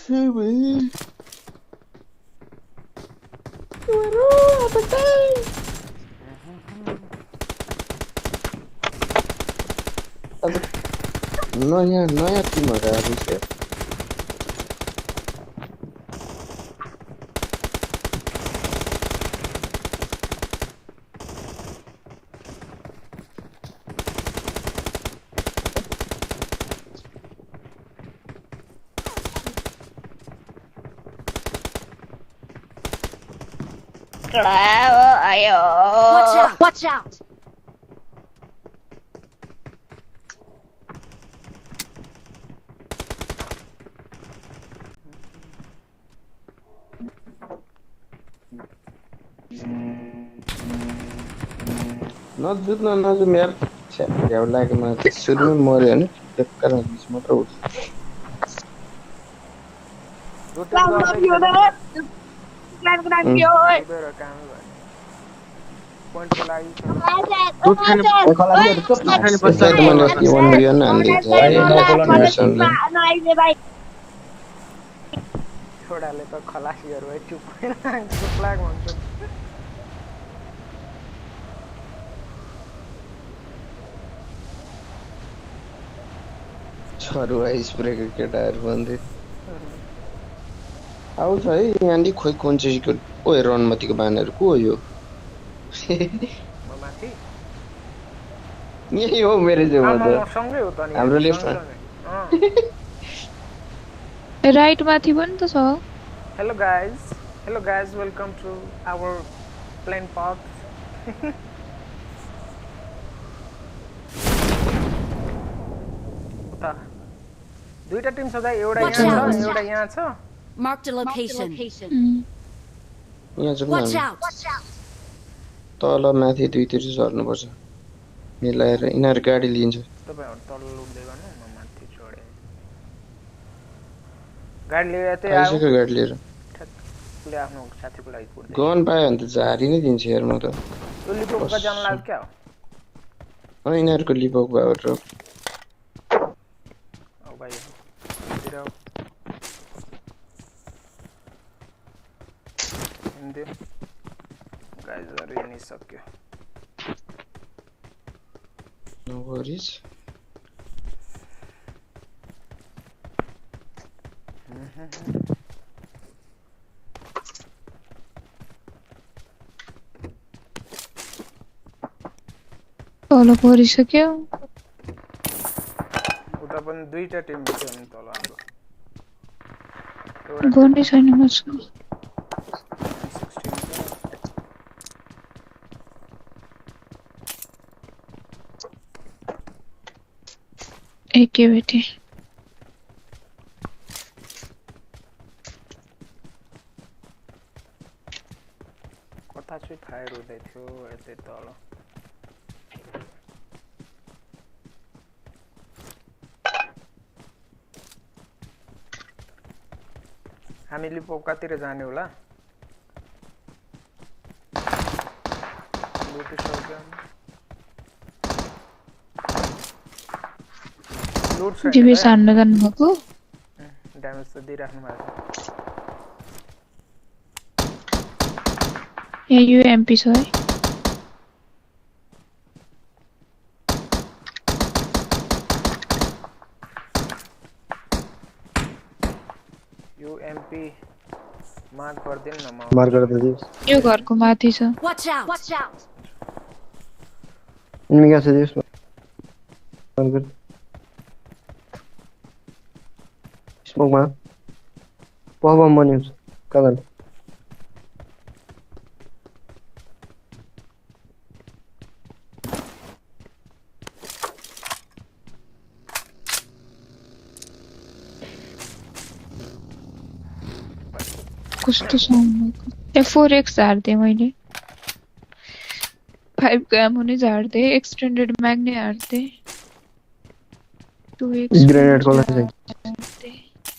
नयाँ टिमहरु आएको छ Watch out! नजुम यार झ्याउ लाग्यो मलाई त सुरुमै मर्यो भने बेकार हुन्छ मात्र उठ पोइन्टको लागि दुध खाने खलासीहरु चुप खाने पश्चात मैले अस्ति 1v1 हान्दिन्छ छोडाले त खलासीहरु है चुप लाग भन्छ छरु स्प्रेको केटाहरु भन्दै आउँछ है यहाँले खोइ कुन चाहिँको ओए रणमतीको बानहरु को हो यो माथि यही हो मेरो चाहिँ म त सँगै हो त नि हाम्रो लेफ्टमा राइट माथि पनि त छ hello guys welcome to our plane path दुईटा टिम छ दाइ एउटा यहाँ छ एउटा यहाँ छ Marked a location. यहाँ जाउँ Watch न out! तल माथि दुईतिर झर्नु पर्छ मिलाएर इनार गाडी लिन्छ तपाईहरु तल लुट्दै गर्नु म माथि छोडे गाडी लिएर चाहिँ आइसक्यो गाडी लिएर ठ्याक्कले आफ्नो साथीको लागि कुर्दै गन पायो भने त झारी नै दिन्छ यार म त यो लिपोका जान लाग्यो क्या हो इनारको लिपोक भयो र औ भाइ तिर इन्डे गाइस अरे नि सक्यो नो वरीज तल परिसक्यो उता पनि दुईटा टिम थियो नि तल हाम्रो गर्नै छैन मसँग एके बेटे कता चाहिँ फायर हुँदै थियो यतै तल हामी लिपोकातिर जाने होला लुटु सक्छ लुट छ डिभिस हान्न जानुभएको ड्यामेज त दिइराख्नु भएको छ यहाँ युएमपी छ है युएमपी मार्क गर्दिन न म मार्क गर्दै दिस यो घरको माथि छ Watch out! Watch out! इनमे क्या छ दिस मार्क कर स्मोक मा पबम बन्यो कदल कस्तो साउन्ड भएको 4x झार्दै मैले 5 को एमो नै झार्दै एक्सटेन्डेड म्याग नै हार्दै 2x ग्रेनेड कोला चाहिँ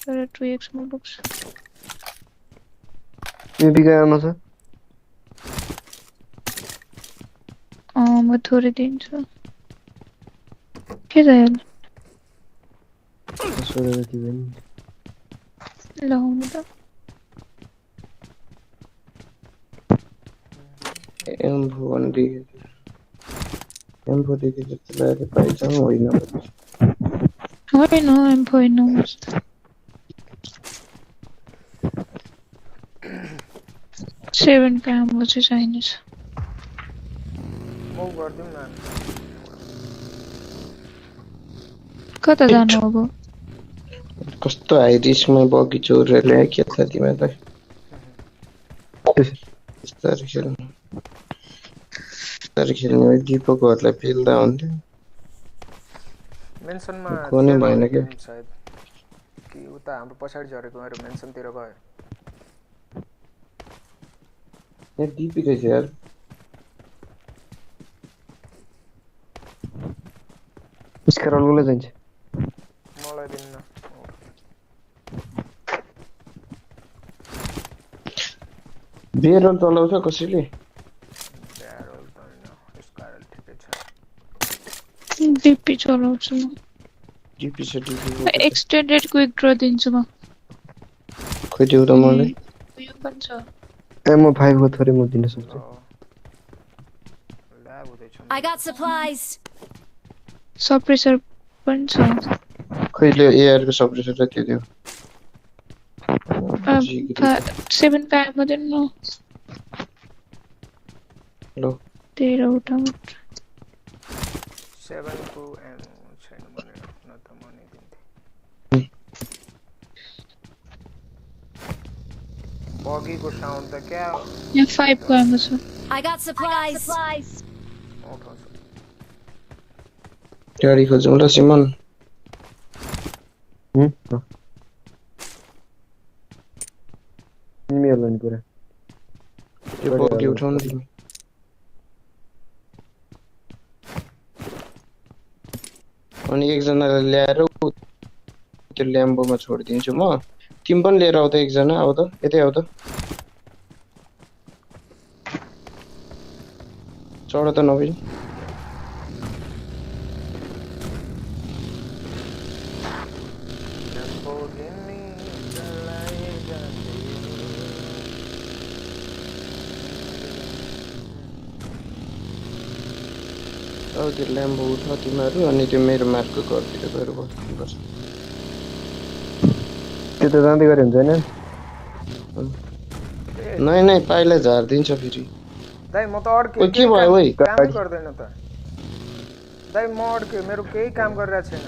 तर 2x मा बोक्स एपी गएमा छ म थोरै दिन्छु के जायल सोरे जति पनि लाउनु त एम्फो भन्दै एम्फो देखि जस्तो लागेको पाइन्छ होइन होइन एम्फो होइन 7 काम चाहिँ चाहिन्छ मुभ गर्दिउँ न कता जानु अब कस्तो हाई रिस्कमा बगी चोरेर ल्याए के छ तिमीलाई बिस्तारै खेल्ने दिपकहरूलाई पेल्दा हुन्थ्यो मेन्सनमा कोनै भएन के सायद कि उता हाम्रो पछाडि झरेको मेरो मेन्सनतिर गयो यहाँ डिपी रहेछ यार स्कारलले जान्छ मलाई दिन्न बेरल चलाउँछ कसैले ब्यारल त हैन स्कारल ठिकै छ डिपी चलाउँछु म डिपी छ डिपी एक्सटेन्डेड क्विक ड्र दिन्छु म खोइ देऊ त मलाई यो पनि छ एमो 5 को थोरै म दिन सक्छु ल्याब हुँदैछ I got supplies. सप्रेसर पनि छ खैले एआर को सप्रेसर र त्यो देऊ 7 काम गर्दैन न लो 13 उठाउ 7 को एम छैन भने न त मनी दिन्थे बगी को साउन्ड त क्या यहाँ 5 को एमो छ I got supplies. उठाउँछ गाडी खोजौँ ल सिमन इमेल लन पुरा त्यो बगी उठाउनु तिमी अनि एकजनालाई ल्याएर त्यो ल्याम्बोमा छोडिदिन्छु म तिमी पनि लिएर आऊ त एकजना आऊ त यतै आऊ त चढ त नबिन अब त्यो ल्याम्बो उठा तिमीहरू अनि त्यो मेरो मार्कको घरतिर गएर बस्नुपर्छ त्यो त जाँदै गरे हुन्छ हैन नै नै पाइला झार्दिन्छ फेरि दाइ म त अड्के ओइ के भयो ओइ काम गर्दैन त दाइ म अड्के मेरो केही काम गरिरहेको छैन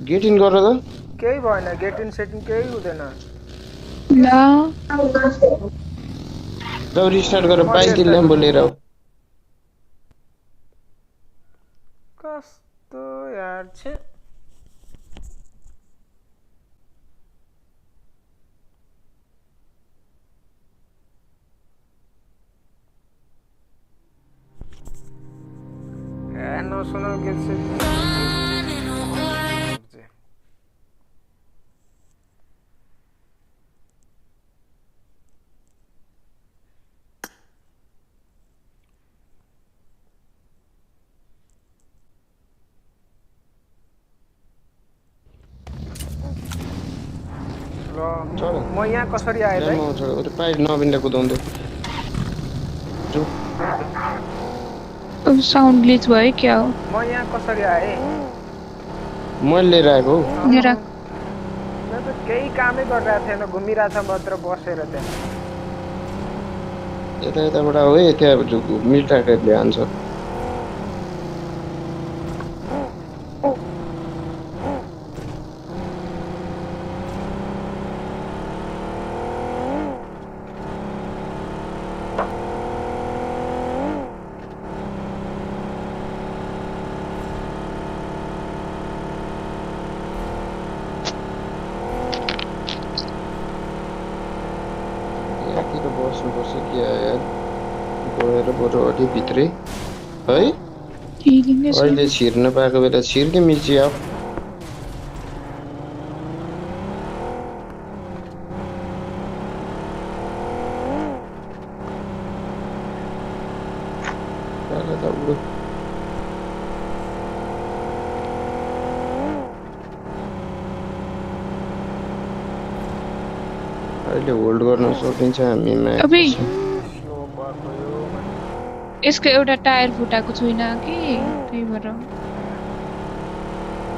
गेट इन गर त केही भएन गेट इन सेटिङ केही हुँदैन ल ल रिस्टार्ट गरेर बाइक ल्याम्बो लिएर आऊ कस्तो यार छे नसुनो गीत से म यहाँ कसरी आए दाइ म छोड पाइप नबिनले कुदाउँदै जो साउन्ड ग्लिच भयो क्या हो म यहाँ कसरी आए मैले लिएर आएको मेरा म त केही कामै गरिरहेको थिएन घुमिरहेछ मात्र बसेर त्यहाँ यता यताबाट आऊ है त्यहाँ मिल्टाहरूले हान्छ भित्रै है अहिले छिर्न पाएको बेला छिर्ने मिची आऊ कहिले होल्ड गर्न सकिन्छ हामीमा अबे स्लो भएको यो यसको एउटा टायर फुटाएको छैन कि त्यही भएर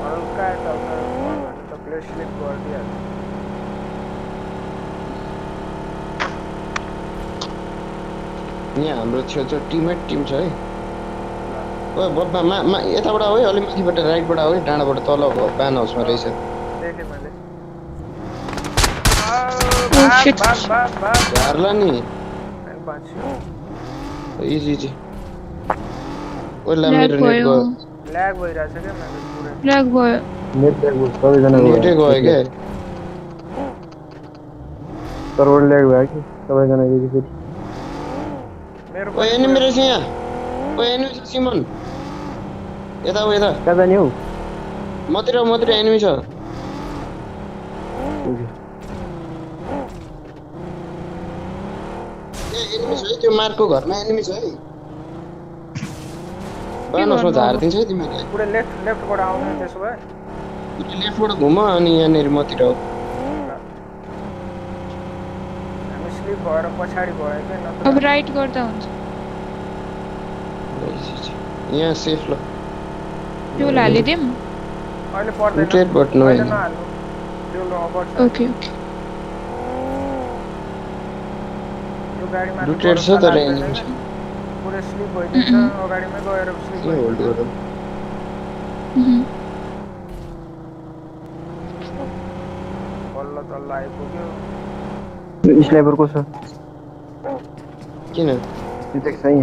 हल्का टाउका त प्ले स्लिप गरिदिहाल्छ यहाँ हाम्रो छेउछाउ टिममेट टिम छ है ओए बब्बा यताबाट हो है अलि माथिबाट राइटबाट हो है डाँडाबाट तल बान हाउसमा रहेछ देखेँ मैले Oh, shit. भाग झार्ला नि अनि बाँच्यो इजी इजी ओला ल्याग मेरो नेट भयो गयो ल्याग भइरहेछ क्या मैले पुरै ल्याग भयो नेट ल्याग भयो सबैजना नेटै गयो क्या सर्भर ल्याग भयो कि सबैजना एकैचोटि मेरो ओए एनिमी रहेछ यहाँ ओए एनिमी छ सिमन यता हो यता कहाँ जाने हौ मतिर एनिमी छ ए एनिमी छ है त्यो मार्कको घरमा एनिमी छ है बानसमा झारिदिन्छ है तिमीहरूले पुरै लेफ्टबाट आउने त्यसो भए लेफ्टबाट घुम अनि यहाँनिर मतिर हो हामी स्लिप भएर पछाडि भयो क्या नत्र अब राइट गर्दा हुन्छ यहाँ सेफ ल फ्युल हालिदिउँ अहिले पर्दैन Rotate button अहिले होइन। नहाल्नु त्यो रबर्ट छ ओके ओके यो गाडीमा रुटेड छ तर एनिमी छ पुरै स्लिप भइदिन्छ अगाडिमै गएर स्लिप के होल्ड भइदिन्छ गरौँ बल्ल तल्ल आइपुग्यो स्नाइपर को छ किन एटेक्स चाहिँ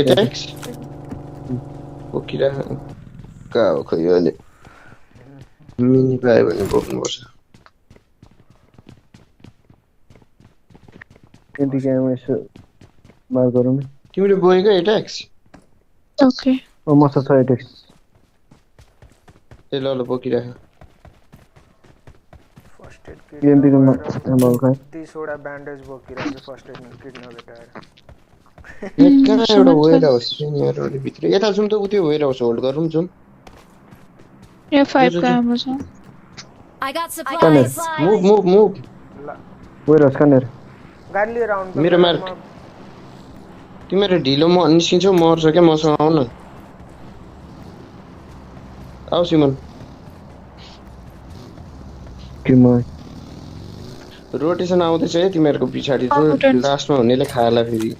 एटेक्स बोकिरा कहाँ हो खै अहिले मिनी पायो भने बोक्नुपर्छ त्यतिकै यसो मार गरौँ न तिमीले बोकेको एटेक्स ओके मसँग छ एटेक्स ए ल ल बोकिराख फर्स्ट एड किट यूएमपी को एमो का 30 वटा ब्यान्डेज बोकिरहेको फर्स्ट एड किट नभेटाएर कहाँ एउटा वेयर हाउस छ नि यार अलि भित्र यता जाउँ त उतै वेयर हाउस होल्ड गरौँ जाउँ यो 5 का एमो छ I got supplies. मुभ ल वेयर हाउस कनेर गाडी लिएर आउनु त मेरो मार्क तिमीहरू ढिलो म निस्किन्छौ मर्छ क्या मसँग आउ न आऊ सिमन के म रोटेसन आउँदैछ है तिमीहरूको पछाडि जो लास्टमा हुनेले खाला फेरि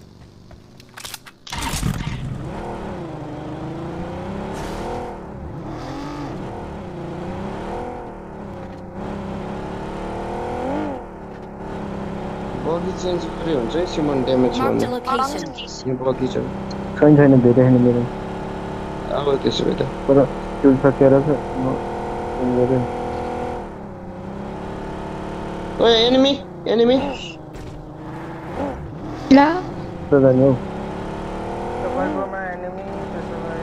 बगी चेन्ज गरे हुन्छ है सिमन ड्यामेज छ Marked a भने location. यो बगी छ छैन धेरै छैन मेरो अब त्यसो भए त तर फ्युल सकिएर छ म गरे ओए एनिमी ला त जाने हौ तपाईँकोमा एनिमी त्यसो भए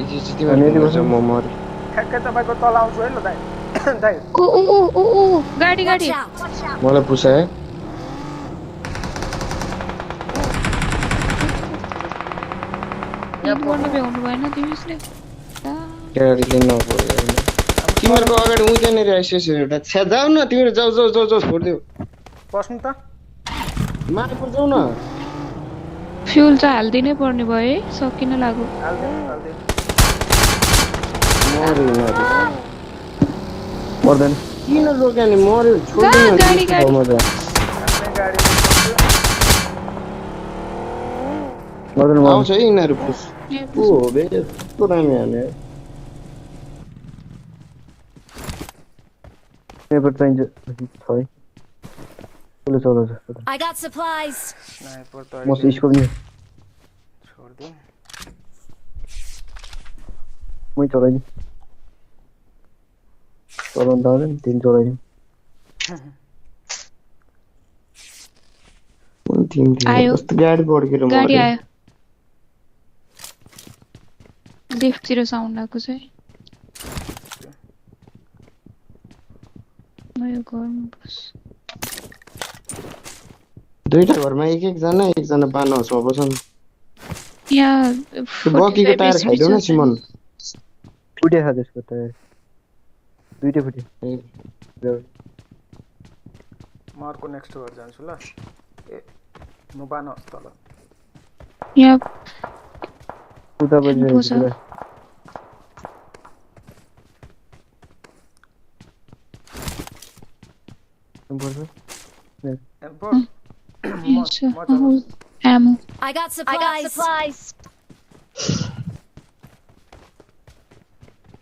इजी तिमीहरू गर्छ म मरे ठ्याक्कै तपाईँको तल आउँछु है ल दाइ दाइ ओ ओ ओ ओ गाडी Watch गाडी out. मलाई पुसाए हिट गर्न भ्याउनु भएन तिमीले गाडीले नपऱ्यो तिमीहरूको अगाडि उतैनिर आइसकेछ एउटा छ्या जाऊ न तिमीहरू जाऊ छोडिदेऊ पस्नु त मारेको जाऊ न फ्युल चाहिँ हाल्दिनै पर्ने भयो है सकिन लाग्यो हाल्दिनु पर्दैन किन रोक्यो नि मर्यो छोडिदिनु गाडी आफ्नै गाडी पर्दैन आउँछ है यिनीहरू पुस को हो बे यस्तो दामी हाने पेपर चाहिन्छ छ है कसले चलाउँछ I got supplies. स्नाइपर त म अहिले स्कोप नि छोडिदिउँ मै चलाइदिउँ चलाउनु त आउँदैन तिमी चलाइदिउँ आयो। कस्तो गाडी बड्केर गाडी मर्यो आयो लेफ्टतिर साउन्ड आएको छ है म यो घरमा बस दुईटा घरमा एकजना बान हाउसमा बस्छन् यहाँ त्यो बकीको टायर खाइदेऊ न सिमन फुटे छ त्यसको त दुईटै फुट्यो म अर्को नेक्स्ट घर जान्छु ल ए नुबान तल यहाँ उता बजिरहेको पोसा। छ पुरा पर्छ एम्पर Yes, sir. म चलाउँछु Oh, ammo. I got supplies.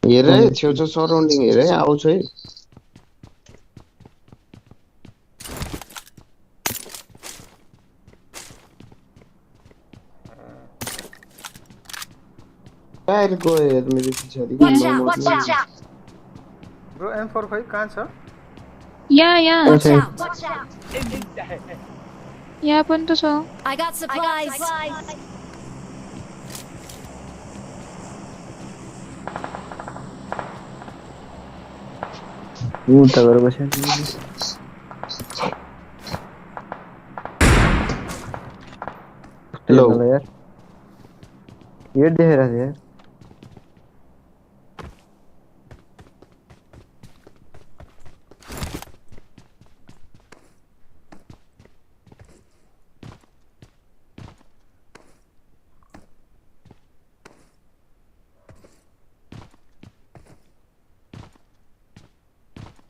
हेर है छेउछाउ सराउन्डिङ हेर है आउँछ है टायर गयो हेर मेरो पछाडि Watch out. ब्रो M4 खै कहाँ छ Yeah. Watch out. यहाँ पनि त छ। I got supplies. उता गएर बस्यो हेलो यार हेड देखेर थियो यार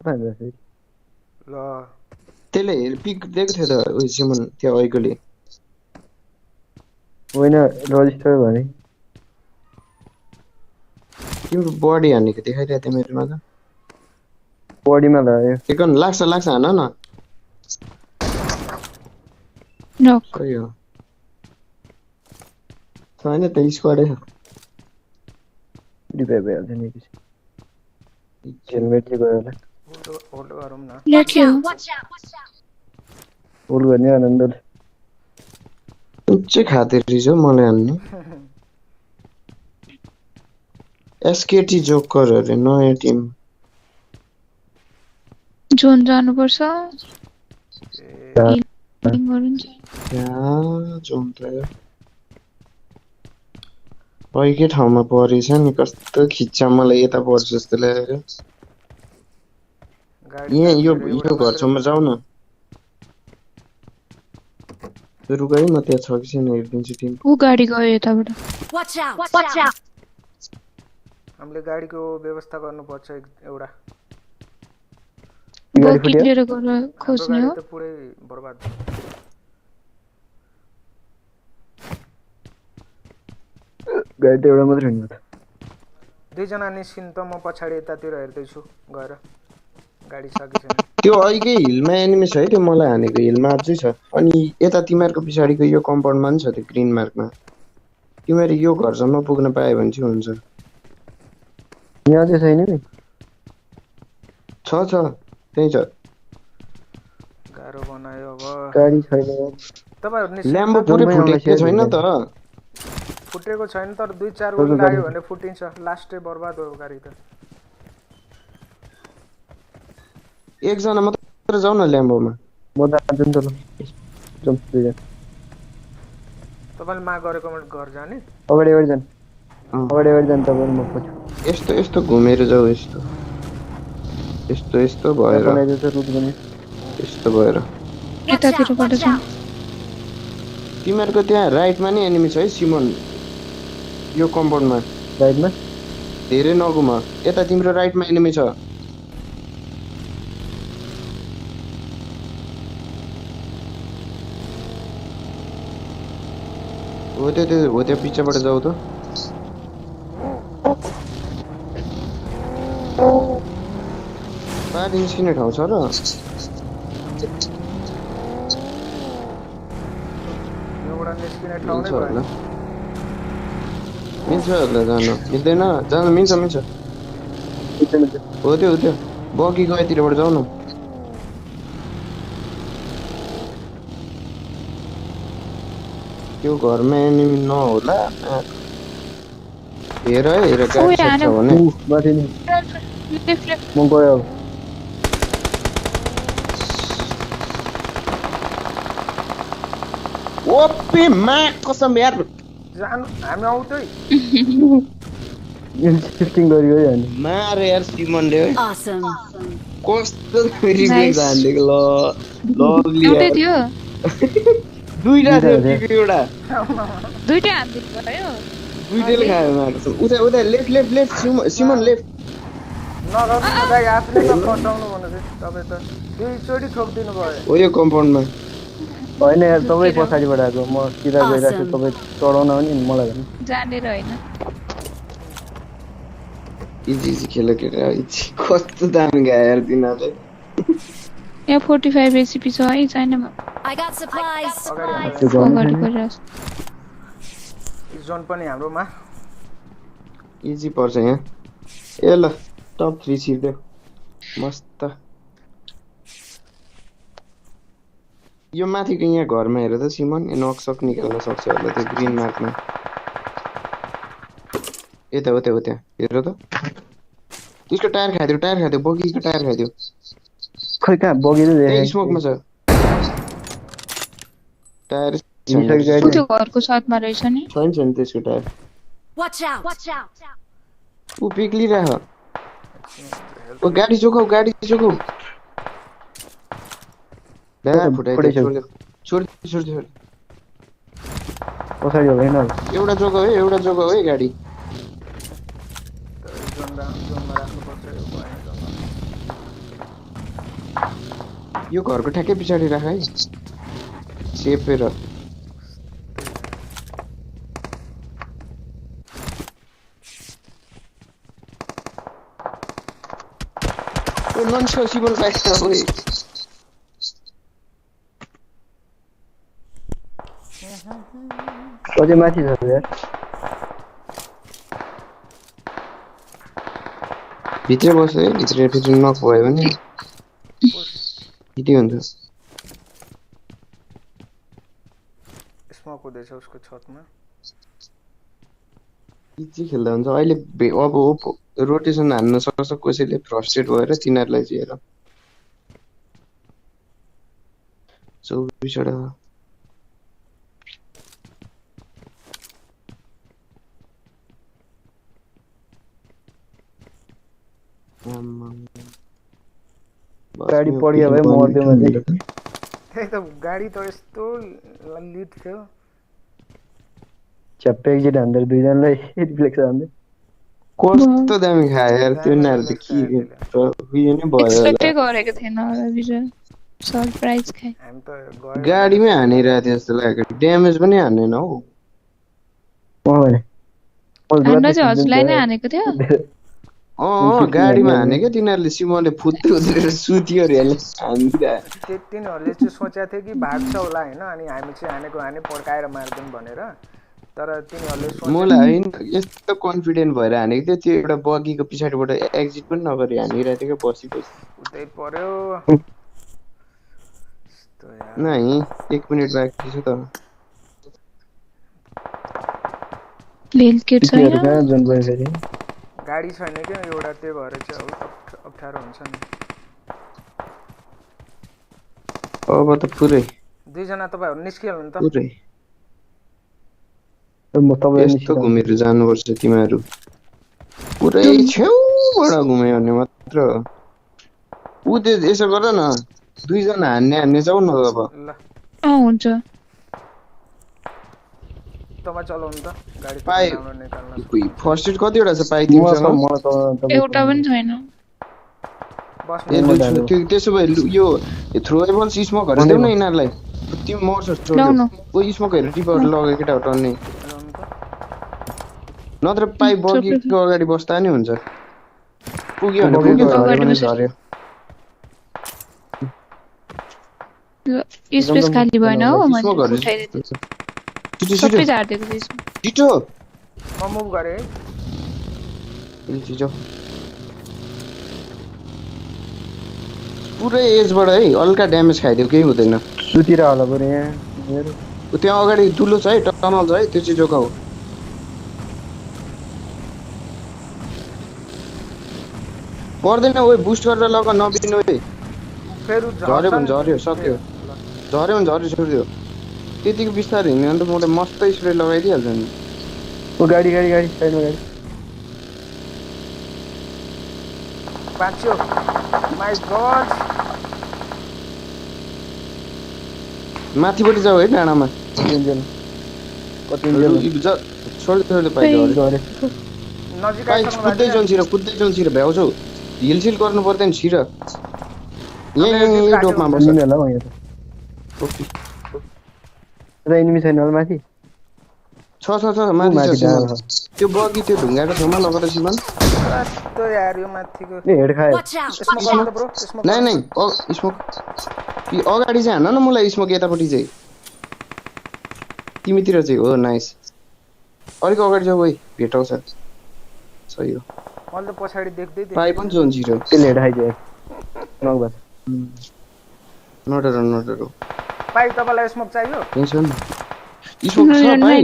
ल त्यसले हेर पिक दिएको थियो त उयो सिमन त्यहाँ अहिलेले होइन रजिस्टर भने तिम्रो बडी हानेको देखाइरहेको थियो मेरोमा त बडीमा लाग्यो एकन लाग्छ हान न No. सही हो छैन त स्क्वाडै छ रिभाइभ भइहाल्छ नि पछि हेलमेट चाहिँ गयो होला होल्ड गरौँ न Let you. होल्ड गर्ने आनन्द उच्चै खाते रहेछ हौ मलाई हान्ने एसकेटी जोकर अरे नयाँ टिम जोन जानुपर्छ। ए Healing गरिन्छ। क्या जोन त पहिकै ठाउँमा परेछ नि कस्तो खिच्चा मलाई यता पर्छ जस्तो लागेको गाडी यहाँ यो मेरो एउटा यो मात्रै घरसम्म जाऊ न रुक है म त्यहाँ छ कि छैन हेरिदिन्छु टिम ऊ गाडी गयो यताबाट। Watch out. हामीले गाडीको व्यवस्था गर्नुपर्छ एउटा गाडी बकेट फुट्यो लिएर गएर हाम्रो खोज्ने गाडी हो। त पुरै बर्बाद भयो गाडी त एउटा मात्रै हुने त दुईजना निस्किन त म पछाडि यतातिर हेर्दैछु गएर गाडी छ कि छैन त्यो अहिलेकै हिलमा एनिमी छ है त्यो मलाई हानेको हिलमा अझै छ अनि यता तिमीहरूको पछाडिको यो कम्पाउन्डमा पनि छ त्यो ग्रिन मार्कमा तिमीहरू यो घरसम्म पुग्न पायो भने चाहिँ हुन्छ यहाँ चाहिँ छैन नि छ त्यही छ गाह्रो बनायो अब गाडी छैन तपाईँहरू ल्याम्बो निस्किनु पुरै जम्मै फुटेको छैन आउँछ त फुटेको छैन तर 2-4 तपाईँको गोली गाडी लाग्यो भने फुटिन्छ लास्टै बर्बाद भयो गाडी त एकजना मात्र जाऊ न ल्याम्बोमा म त जान्छु नि त ल जाउँ दुईजना तपाईँले मा गरेको घर जाने अगाडि जाने तपाईँ म पछि यस्तो घुमेर जाऊ यस्तो भएर बनाइदिन्छ रुट गर्ने यस्तो भएर यतातिरबाट जाउँ। तिमीहरूको त्यहाँ राइटमा नि एनिमी छ है सिमन यो कम्पाउन्डमा राइटमा धेरै नगुम यता तिम्रो राइटमा एनिमी छ हो त्यो पिछाबाट जाऊ त बाहिर निस्किने ठाउँ छ र एउटा निस्किने ठाउँ नै मिल्छ भएन होला जान मिल्दैन जान मिल्छ हो त्यो बगी गएतिरबाट जाऊ न त्यो घरमा एनिमी नहोला हेर गाडी छ भने माथि नि लेफ्ट म गयो अब ओपे मा कसम यार जानु हामी आउँदै शिफ्टिङ गरियो है अनि मारे यार सिमनले है Awesome. कस्तो रिफ्लेक्स Nice. हान्दिएको ल लभली एउटै यार थियो दुईटा दुईटा थियो थियो। कि एउटा दुईटै हानिदिनु भयो दुईटैले खायो मार्छ उता उता लेफ्ट लेफ्ट लेफ्ट सिमन लेफ्ट नगर्नु न दाइ आफूले त फसाउनु भनेपछि तपाईँ त दुईचोटि ठोकिदिनु भयो हो यो कम्पाउन्डमा होइन यार तपाईँ झुकेर। पछाडिबाट आएको म सिधा गइरहेको छु तपाईँ चढाउन पनि मलाई भन्नु जानेर होइन इजी इजी खेल केटा इजी कस्तो दामी गायो यार तिनीहरूले यहाँ 45 एसिपी छ है चाइनामा I got supplies. त्यो गर्नु अगाडि छैन गरिरहेको छु जोन पनि हाम्रोमा इजी पर्छ यहाँ ए ल टप 3 छिर्दियो मस्त यो माथिको यहाँ घरमा हेर त सिमन नक्सक निकाल्न सक्छ होला त्यो ग्रिन मार्कमा यता हो त्यहाँ हेर त त्यसको टायर खाइदियो बगीको टायर खाइदियो खोइ कहाँ बगेर त्यही स्मोकमा छ टायर गाडी त्यो घरको साथमा रहेछ नि छैन त्यसको tyre Watch out. Watch out. ऊ पिक्लिराख ओ गाडी जोगाऊ ला फुटाइदियो छोडिदियो पछाडि हो होइन एउटा जोगाऊ है गाडी जोनमा राख्नुपर्छ यो भएन जोनमा। यो घरको ठ्याक्कै पछाडि राख है सेफेर ओ लन्च सिबल बाइक छ ओए अझै माथि छ यार भित्रै बस्छ है भित्र नक भयो भने हिटी हुन्छ स्मोक हुँदैछ उसको छतमा इजी खेल्दा हुन्छ अहिले अब रोटेसन हान्न सक्छ कसैले फ्रस्ट्रेट भएर तिनीहरूलाई चाहिँ हेर 24 वटा गाडी पडियो भए मर्दियो मैले त्यही त गाडी त यस्तो लिड थियो च्याप्पै एक्जिट हान्दै दुईजनालाई रिफ्लेक्स हान्दै कस्तो दामी खायो यार तिनीहरू त के उयो नै भयो एक्सपेक्टै गरेको थिएन होला बिजल सरप्राइज खाए हामी त गयो गाडीमै हानिरहेको थियो जस्तो लाग्यो ड्यामेज पनि हान्नेन हौ हान्न चाहिँ हजुरलाई नै हानेको थियो गाडीमा हानेको तिनीहरूले सिमले फुत्दै उत्रेर सुत्यो अरे हानिदिरहेको तिनीहरूले चाहिँ सोचेको थियो कि भाग्छ होला होइन अनि हामी चाहिँ हाने पड्काएर मार्दिउँ भनेर तर तिनीहरूले मलाई होइन यस्तो कन्फिडेन्ट भएर हानेको थियो त्यो एउटा बगीको पछाडिबाट एक्जिट पनि नगरी हानिरहेको थियो क्या बसी उतै पर्यो नै 1 मिनेट बाँकी छ त लेल किट छैन जुन भयो फेरि गाडी छैन क्या एउटा त्यही भएर चाहिँ अप्ठ्यारो हुन्छ नि अब त पुरै दुईजना तपाईँहरू निस्किहाल्नु नि त पुरै यस्तो घुमेर जानुपर्छ तिमीहरू पुरै छेउबाट घुम्यो भने मात्र ऊ त्यो यसो गर न दुईजना हान्ने जाऊ न अब ल हुन्छ तपाईँ चलाउनु त गाडी पाइ निकाल्न फर्स्ट एड कतिवटा छ पाइ तिमीसँग एउटा पनि छैन ए त्यसो भए यो थ्रोएबल स्मोकहरू देऊ न यिनीहरूलाई तिमी मर्छ ओ स्मोकहरू टिपहरू लग्यो केटा टन्ने नत्र पाइप बगीको अगाडि बस्दा नि हुन्छ पुग्यो भने झर्यो स्पेस खाली भएन हो मैले उठाइदिएँ सबै झार्दिएको थिएँ छिटो म मुभ गरेँ छिटो पुरै एजबाट है हल्का ड्यामेज खाइदियो केही हुँदैन सुतिर होला बरु यहाँ त्यहाँ अगाडि दुलो छ है टनल छ है त्यो चाहिँ जोगाऊ पर्दैन ओए बुस्ट गरेर लग नबिनु ओए झर्यो भने झर्यो सक्यो झर्यो भने झर्यो छोडिदियो त्यतिको बिस्तारै हिँड्यो भने त मलाई मस्त स्प्रे लगाइदिइहाल्छ नि ओ गाडी साइडमा गाडी बाँच्यो माई गॉड माथिपट्टि जाऊ है डाँडामा कति छोड्दै पाइज अरे नजिक पाइ आइसक्नु कुद्दै भएको जाउँ छिर भ्याउँछौ हिलसिल गर्नु पर्दैन छिर यही टोपमा बस एनिमी होला यहाँ टोपी त एनिमी छैन होला माथि छ माथि छ माथि सिमन डाँडा छ त्यो बगी त्यो ढुङ्गाको छेउमा नगर सिमन कस्तो यार यो माथिको ए हेड खायो Watch out! स्मोक गर्नु त ब्रो स्मोक नै स्मोक कि अगाडि चाहिँ हान न मलाई स्मोक यतापट्टि चाहिँ तिमीतिर चाहिँ हो नाइस अलिक अगाडि जाऊ है भेटाउँछ सही हो मैले त पछाडि देख्दै पाइ पनि जोन छिरो त्यसले हेड खाइदियो नक बस नडर पाइ तपाईँलाई स्मोक चाहियो टेन्सन स्मोक छ पाइ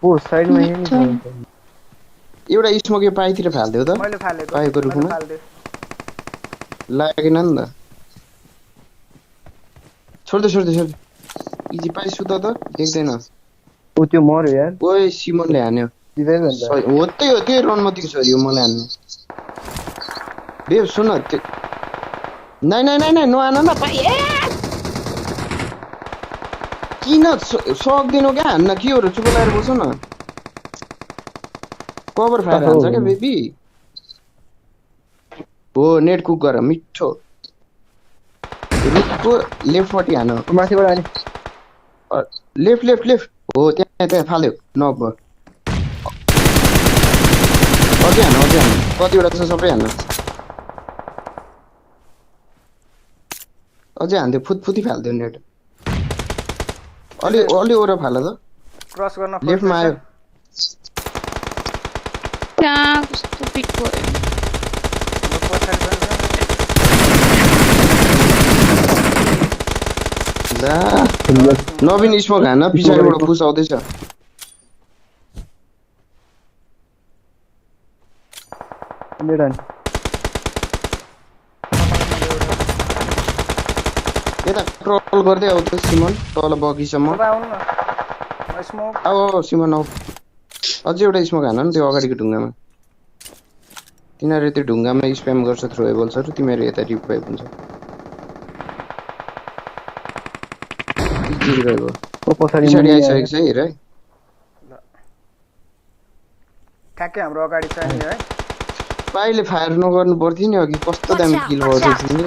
ओ साइडमा एनिमी छ एउटा स्मोक यो पाइतिर फाल्दियो त मैले फालेको पाइको रुखमा लागेन नि त छोड्दै इजी पाइ सुत त देख्दैन ओ त्यो मर्यो यार ओए सिमनले हान्यो रिभाइभ भन्छ हो त्यही रनमतीको छोरी हो मलाई हान्नु बे सुन त्यो नै नआन न पाइ किन सक्दिनौ क्या हान्न के हो र चुप लगाएर बस्नु न कभर फायर हान्छ क्या बेबी हो नेट कुक गर मिठो रुखको लेफ्टपट्टि हान माथिबाट आने लेफ्ट हो त्यहाँ फाल्यो नक भयो अझै हान कतिवटा छ सबै हान्न अझै हान्थ्यो फुतफुती फाल्थ्यो नेट अलि ओर फाल त क्रस गर्न लेफ्टमा आयो त्यहाँ कस्तो पिक भयो ला नवीन स्मोक हान पछाडिबाट पुस आउँदैछ यता क्रल गर्दै आउ त सिमन तल बगीसम्म आऊ सिमन आऊ अझै एउटा स्मोक हान न त्यो अगाडिको ढुङ्गामा तिनीहरू त्यो ढुङ्गामा स्प्याम गर्छ थ्रोएबल्सहरू तिमीहरू यता रिभाइभ हुन्छ पछाडि आइसकेको छ हेर है ठ्याक्कै हाम्रो अगाडि छ नि है पाइले फायर नगर्नु पर्थ्यो नि अघि कस्तो दामी किल भयो तिमी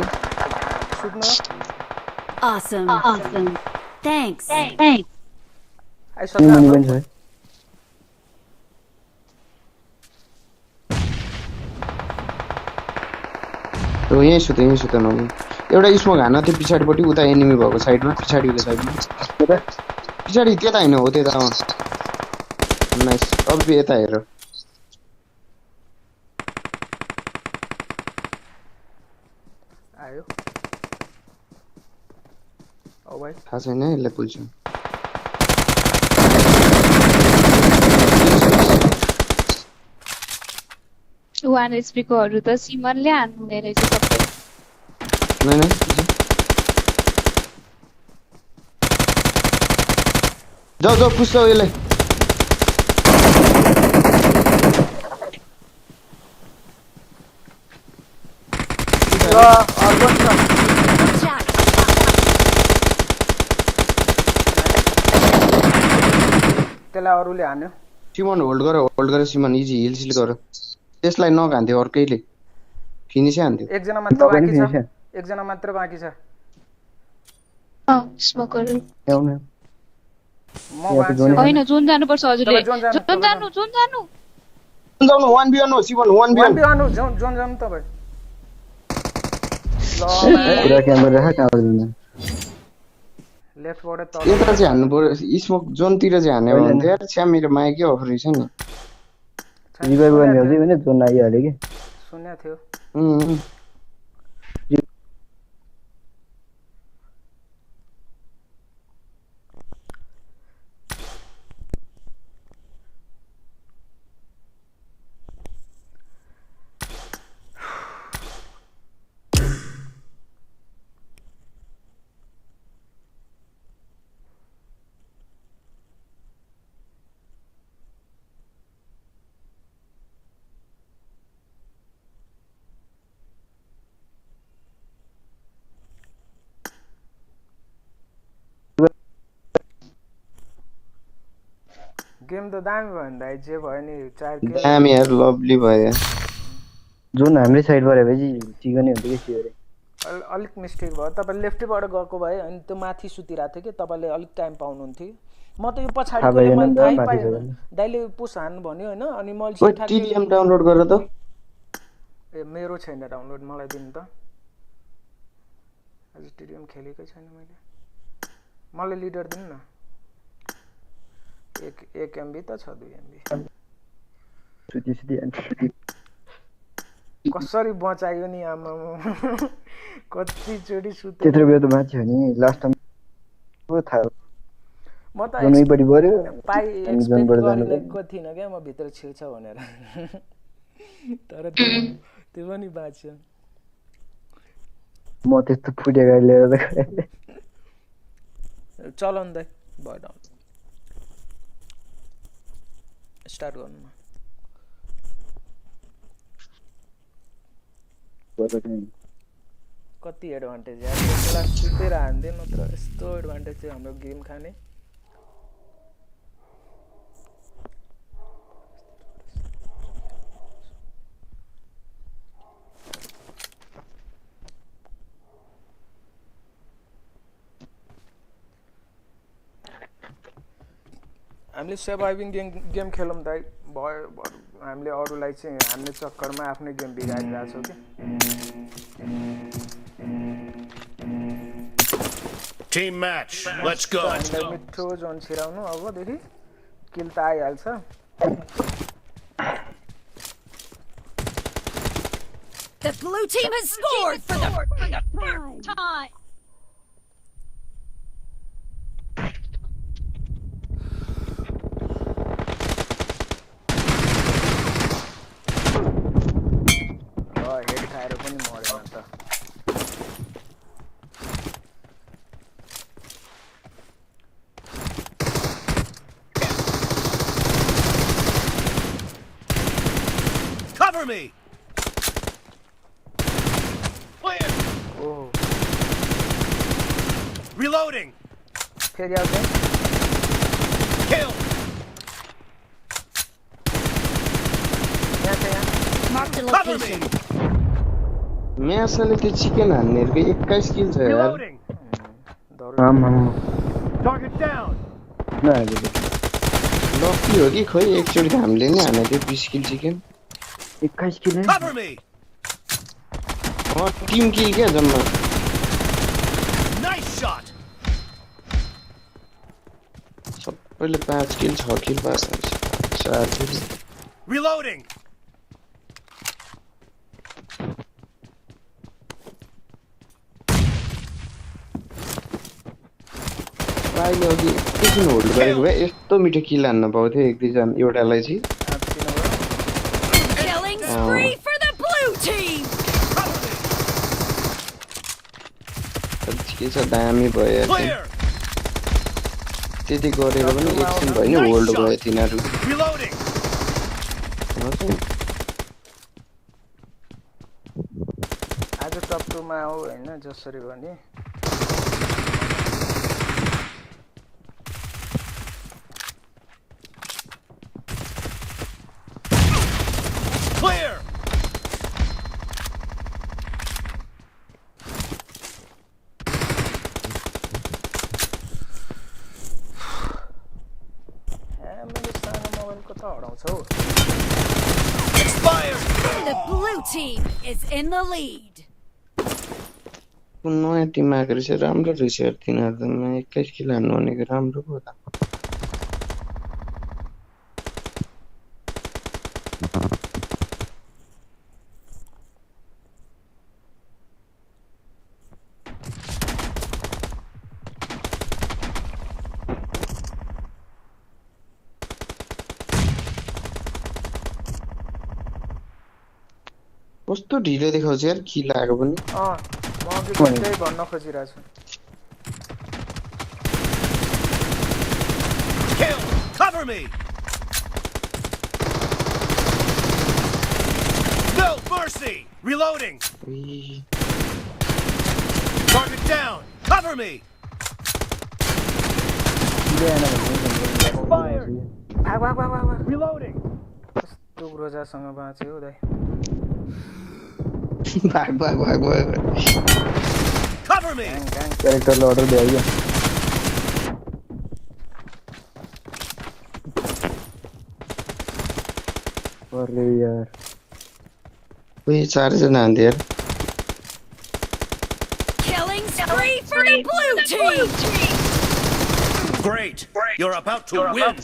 सुत्नु Awesome. Thanks. आइसक्यो हाम्रो यहीँ सुत न एउटा स्मोक हान त्यो पछाडिपट्टि उता एनिमी भएको साइडमा पछाडिको साइडमा पछाडि त्यता होइन हो त्यता नाइस अब यता हेर आयो ओ भाइ थाहा छैन यसलाई पुल्छ वान एचपीकोहरू त सिमनले हान्ने रहेछ सबै नै जाऊ पुस्छ यसलाई त्यसलाई अरूले हान्यो सिमन होल्ड गर सिमन इजी हिल गर त्यसलाई नघान्थ्यो अर्कैले फिनिसै हान्थ्यो एकजना मात्र बाँकी छ स्मोकहरू म बाँच्छु होइन जोन जानुपर्छ हजुरले जोन जानु जाउनु 1v1 हो सिमन 1v1 जोन जानु तपाईँ पुरा क्यामेरा राख कहाँबाट जाने लेफ्टबाट तल यता चाहिँ हान्नु पर्यो स्मोक जोनतिर चाहिँ हान्यो भने त यार छ्या मेरो माया के अफर रहेछ नि रिभाइभ गर्ने हो भने जोन आइहाल्यो कि सुन्या थियो गेम त दामी भयो नि दाइ जे भयो नि 4 किल दामी यार लभली भयो जोन हाम्रै साइडबाट भएपछि चिकनै हुन्छ कि सियो रे अलिक मिस्टेक भयो तपाईँ लेफ्टैबाट गएको भए अनि त्यो माथि सुतिरहेको थियो कि तपाईँले अलिक टाइम पाउनुहुन्थ्यो म त यो पछाडिकोले मैले थाहै पाइनँ दाइले पुस हान्नु भन्यो होइन अनि मैले ओइ टिडिएम डाउनलोड गर त ए मेरो छैन डाउनलोड मलाई दिनु त अझ टिडिएम खेलेकै छैन मैले मलाई लिडर दिनु न एक एमबी त छ 2 एमबी कसरी बचायो नि आमा कति चोटी सुते त्यत्रो बेला त मान्छे हो नि लास्ट टाइम को थाहा म त जनैपट्टि पर्यो पाइ एक्सपेक्ट गरेको थिइनँ क्या म भित्र छिर्छ भनेर तर त्यो पनि बाँच्यो म त्यस्तो फुटे गाडी लिएर त चलन दाइ भयो डाउन स्टार्ट गर्नु कति एडभान्टेज यार बेला सुतेर हान्दै नत्र यस्तो एडभान्टेज चाहिँ हाम्रो गेम खाने हामीले सर्भाइभिङ गेम खेलौँ दाइ भयो हामीले अरूलाई चाहिँ हान्ने चक्करमा आफ्नै गेम बिगारिरहेको छौँ कि Team match, let's go. हामीलाई मिठो जोन छिराउनु अबदेखि किल त आइहाल्छ The blue team has scored for the time. Head खाएर पनि मरेन त Cover me. Clear. Oh. Reloading. फेरि आउँछ Kill. यहाँ छ यहाँ Mark the Cover me. location. म्यासले त्यो चिकन हान्नेहरूको 21 किल छ यार Reloading. आम्मा Target down. नहालेको लकी हो कि खोइ एकचोटि त हामीले नि हाने त्यो 20 kill chicken 21 kilo Cover me. Team kill क्या जम्मा Nice shot. सबैले 5 किल 6 किल पास 4 किल Reloading. अहिले अघि एकछिन होल्ड गरेको भए यस्तो मिठो किल हान्न पाउँथ्यो एक दुईजना एउटालाई चाहिँ Killing spree for the blue team. के छ दामी भयो यार Clear. त्यति गरेर पनि एकछिन भयो नि होल्ड भयो तिनीहरू Reloading. आज टप 2 मा आऊ हैन जसरी भने Clear. मैले सानो मोबाइलको त हराउँछौ Expired. The blue team is in the lead. नयाँ टिम आएको रहेछ राम्रो रहेछ यार तिनीहरू त 21 किल हान्नु भनेको राम्रो पो त कस्तो ढिलो देखाउँछ यार किल आएको पनि म अघि त्यही भन्न खोजिरहेको छु Kill. Cover me. No mercy. Reloading. उई, Target down. Cover me. Reloading. कस्तो ग्रोजासँग बाँच्यो हौ दाइ भाग Cover me. क्यारेक्टरले अर्डर दियो अरे यार कोही 4 जना हान्थे यार Killing spree for the blue team! Great. You're about to win.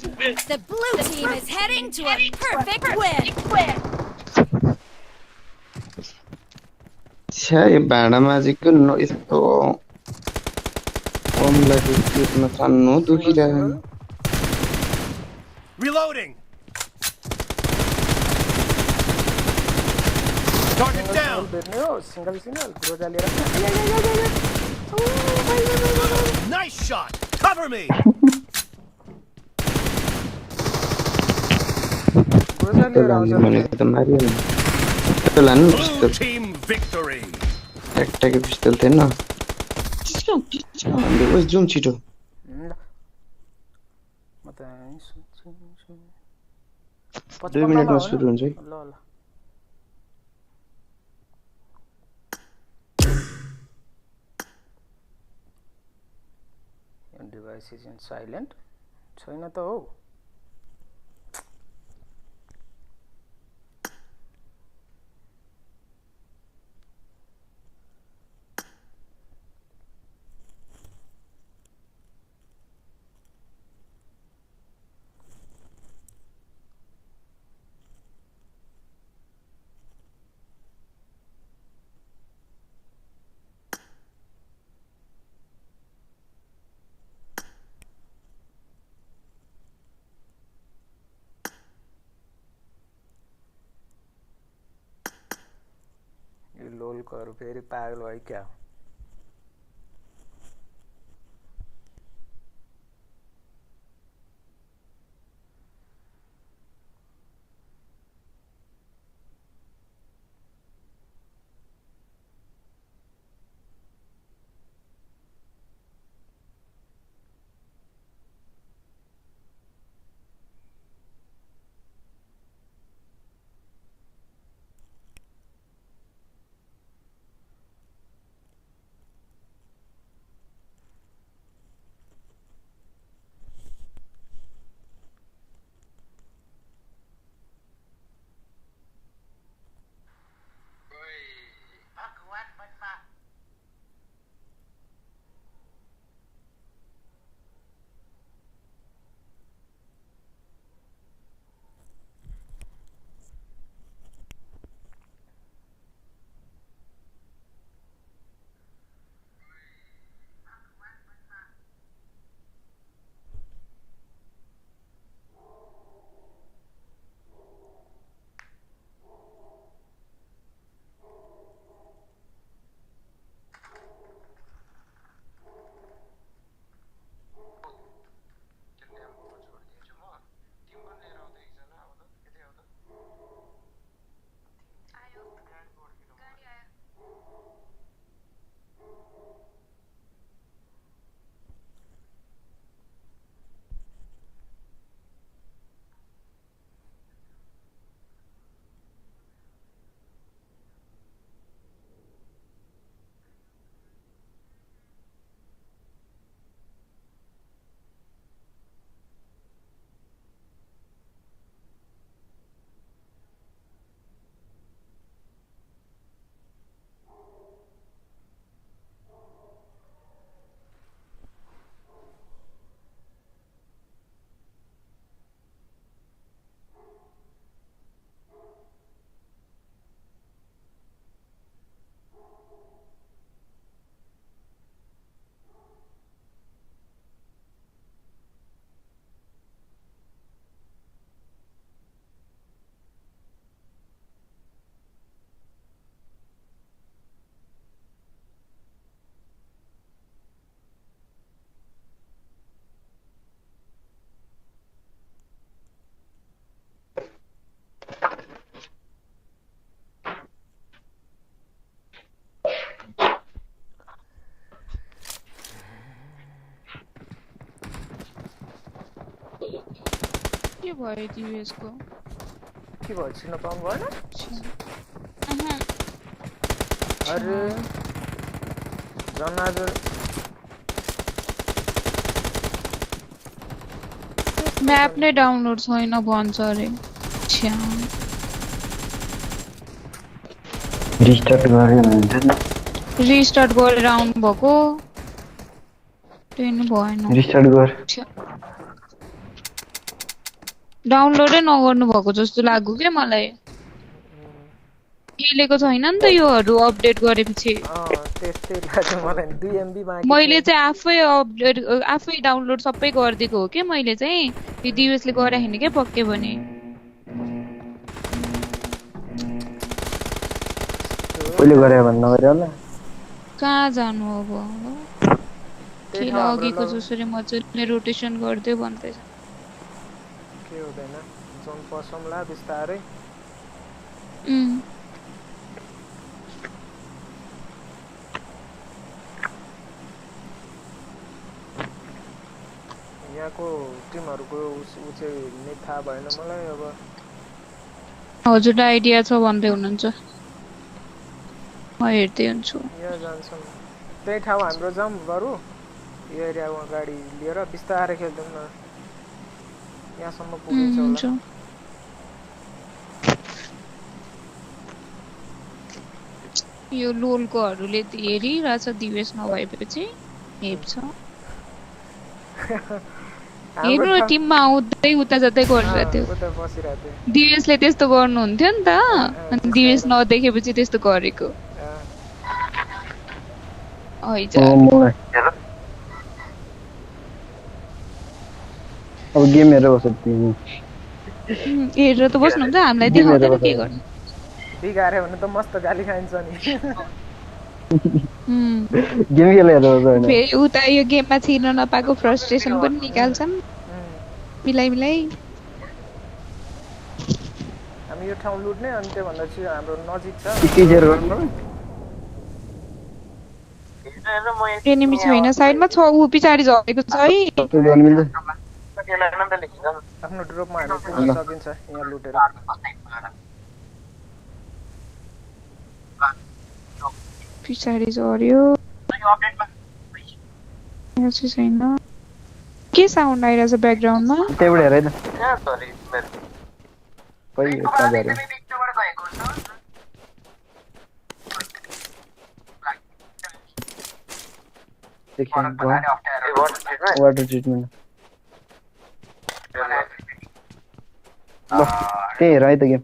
The blue team is heading to a perfect win! छ्या यो भाँडामा चाहिँ किन यस्तो ओमलाई पेटमा सानो दुखिरहेको Reloading. Target down. भेट्ने हो सिंगल ग्रोजा लिएर Nice shot. Cover me. Groza लिएर आउँछ भनेको त मारियो नि पिस्तल हान्नु Blue पिस्तल team victory. ट्याकट्याके पिस्तल थिएन ओइ जाउँ छिटो ल म त 2 मिनेटमा सुरु हुन्छ है ल ल डिभाइस इज इन साइलेन्ट छैन त हो लोलकोहरू फेरि पागल भयो क्या के भयो दिवेश को के भयो छिन पाउनु भएन अहँ अरे जनाज म्याप नै डाउनलोड छैन भन्छ अरे छ्या रिस्टार्ट गरे हुन्छ नि रिस्टार्ट गरेर आउनु भएको ट्रेन भएन रिस्टार्ट गर डाउनलोडै नगर्नु भएको जस्तो लाग्यो के मलाई खेलेको छैन नि त योहरू अपडेट गरेपछि त्यस्तै लाग्यो मलाई 2 MB बाँकी मैले चाहिँ आफै डाउनलोड सबै गरिदिएको हो के मैले चाहिँ त्यो दिवसले गराखेन के पक्कै भने कहिले गरे भन्नु नगरे होला कहाँ जानु अब खेल अघिको जसरी मजाले रोटेसन गर्दै भन्दैछ के हुँदैन जोन पसमला बिस्तारै यहाँको टिमहरुको उ चाहिँ नै थाहा भएन मलाई अब हजुरलाई आइडिया छ भन्दै हुनुहुन्छ म हेर्दै हुन्छु यहाँ जान्छौँ त्यही ठाउँ हाम्रो जाम बरु यो एरियामा गाडी लिएर बिस्तारै खेल्दैम न यहाँसम्म पुगिन्छ होला यो लोलकोहरूले हेरिरहेछ दिवेश नभएपछि हेप्छ हेर्नु टिममा आउँदै उता जतै गरिरहेको थियो दिवेशले त्यस्तो गर्नुहुन्थ्यो नि त अनि दिवेश नदेखेपछि त्यस्तो गरेको अब गेम हेरेर बस्छ हेरेर त बस्नुहुन्छ हामीलाई देखाउँदैन के गर्नु बिगार्यो भने त मस्त गाली खाइन्छ नि गेम खेलेर बस्छ फेरि उता यो गेममा छिर्न नपाएको फ्रस्ट्रेसन पनि निकाल्छन् मिलाइ हामी यो ठाउँ लुट्ने अनि त्योभन्दा चाहिँ हाम्रो नजिक छ टिचर गर्नु एनिमी छैन साइडमा छ उ पछाडी झरेको छ है आफ्नो ड्रपमा हामी पुग्न सकिन्छ यहाँ लुटेर पछाडी झर्यो यहाँ चाहिँ छैन के साउन्ड आइरहेछ ब्याकग्राउन्डमा त्यहीबाट हेर है त पै यता गरे वाटर ट्रिटमेन्ट ल त्यही हेर है त गेम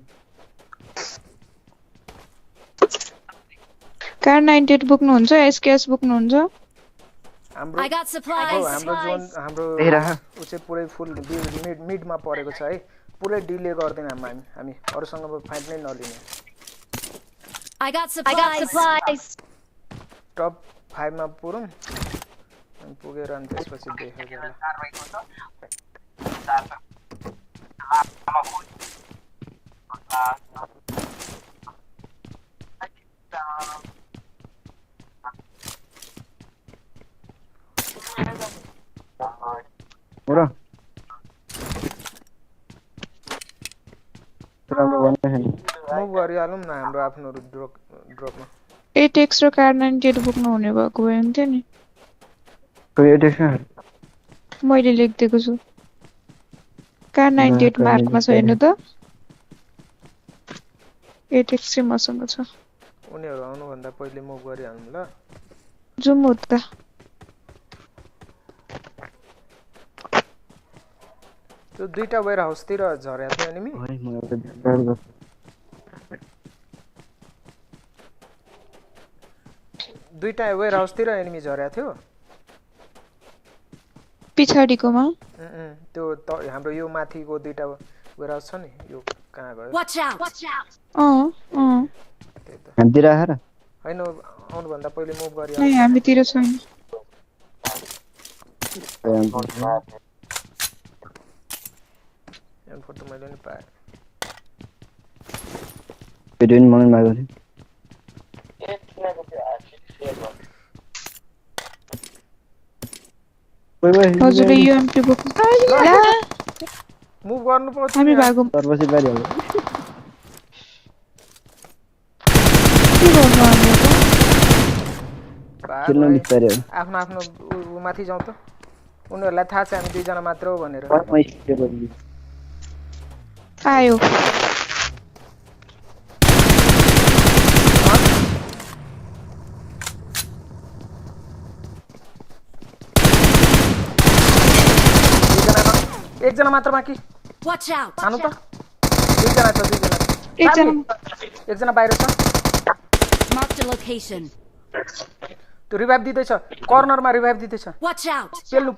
कार 98 बोक्नुहुन्छ एसकेएस बोक्नुहुन्छ हाम्रो जोन हाम्रो उ चाहिँ पुरै फुल मिडमा परेको छ है पुरै डिले गर्दैन हामी अरूसँग फाइट नै नलिने I got supplies. टप 5 मा पुरौँ अनि पुगेर अनि त्यसपछि देखेर Ora. राम्रो भन्ने छैन मुभ गरिहालौँ न हाम्रो आफ्नो ड्रपमा 8x र कार 98 बोक्नु हुने भएको भए हुन्थ्यो नि कोही 8x मैले लेख्दिएको छु कार 98 मार्कमा छैन त 8x चाहिँ मसँग छ उनीहरु आउनु भन्दा पहिले मुभ गरिहालौँ ल जुम उता त्यो दुईटा वेयर हाउस तिर झर्या थियो एनिमी दुईटा वेयर हाउस तिर एनिमी झर्या थियो पिछाडीकोमा त्यो हाम्रो यो माथिको दुईटा वेयर हाउस छ नि यो कहाँ गयो Watch out. हामीतिर आएर हैन आउनु भन्दा पहिले मुभ गरिहालौँ नै हामीतिर छैन एम फोटो मैले नि पाएँ भिडियो नि मलाई मागेको थिएँ हजुरले यो एमपी बोक्नु मुभ गर्नु पर्छ हामी भागौँ सर्वसी पारिहाल्यो के गर्नु हामी खेल्न निस्तार्यो आफ्नो आफ्नो माथि जाउँ त उनीहरुलाई थाहा छ हामी दुई जना मात्र हो भनेर आयो एकजना मात्र बाँकी Watch out! हानु त दुईजना छ एकजना बाहिर छ Mark the location. त्यो रिभाइभ दिदैछ कर्नरमा रिभाइभ दिदैछ Watch out! पेल्नु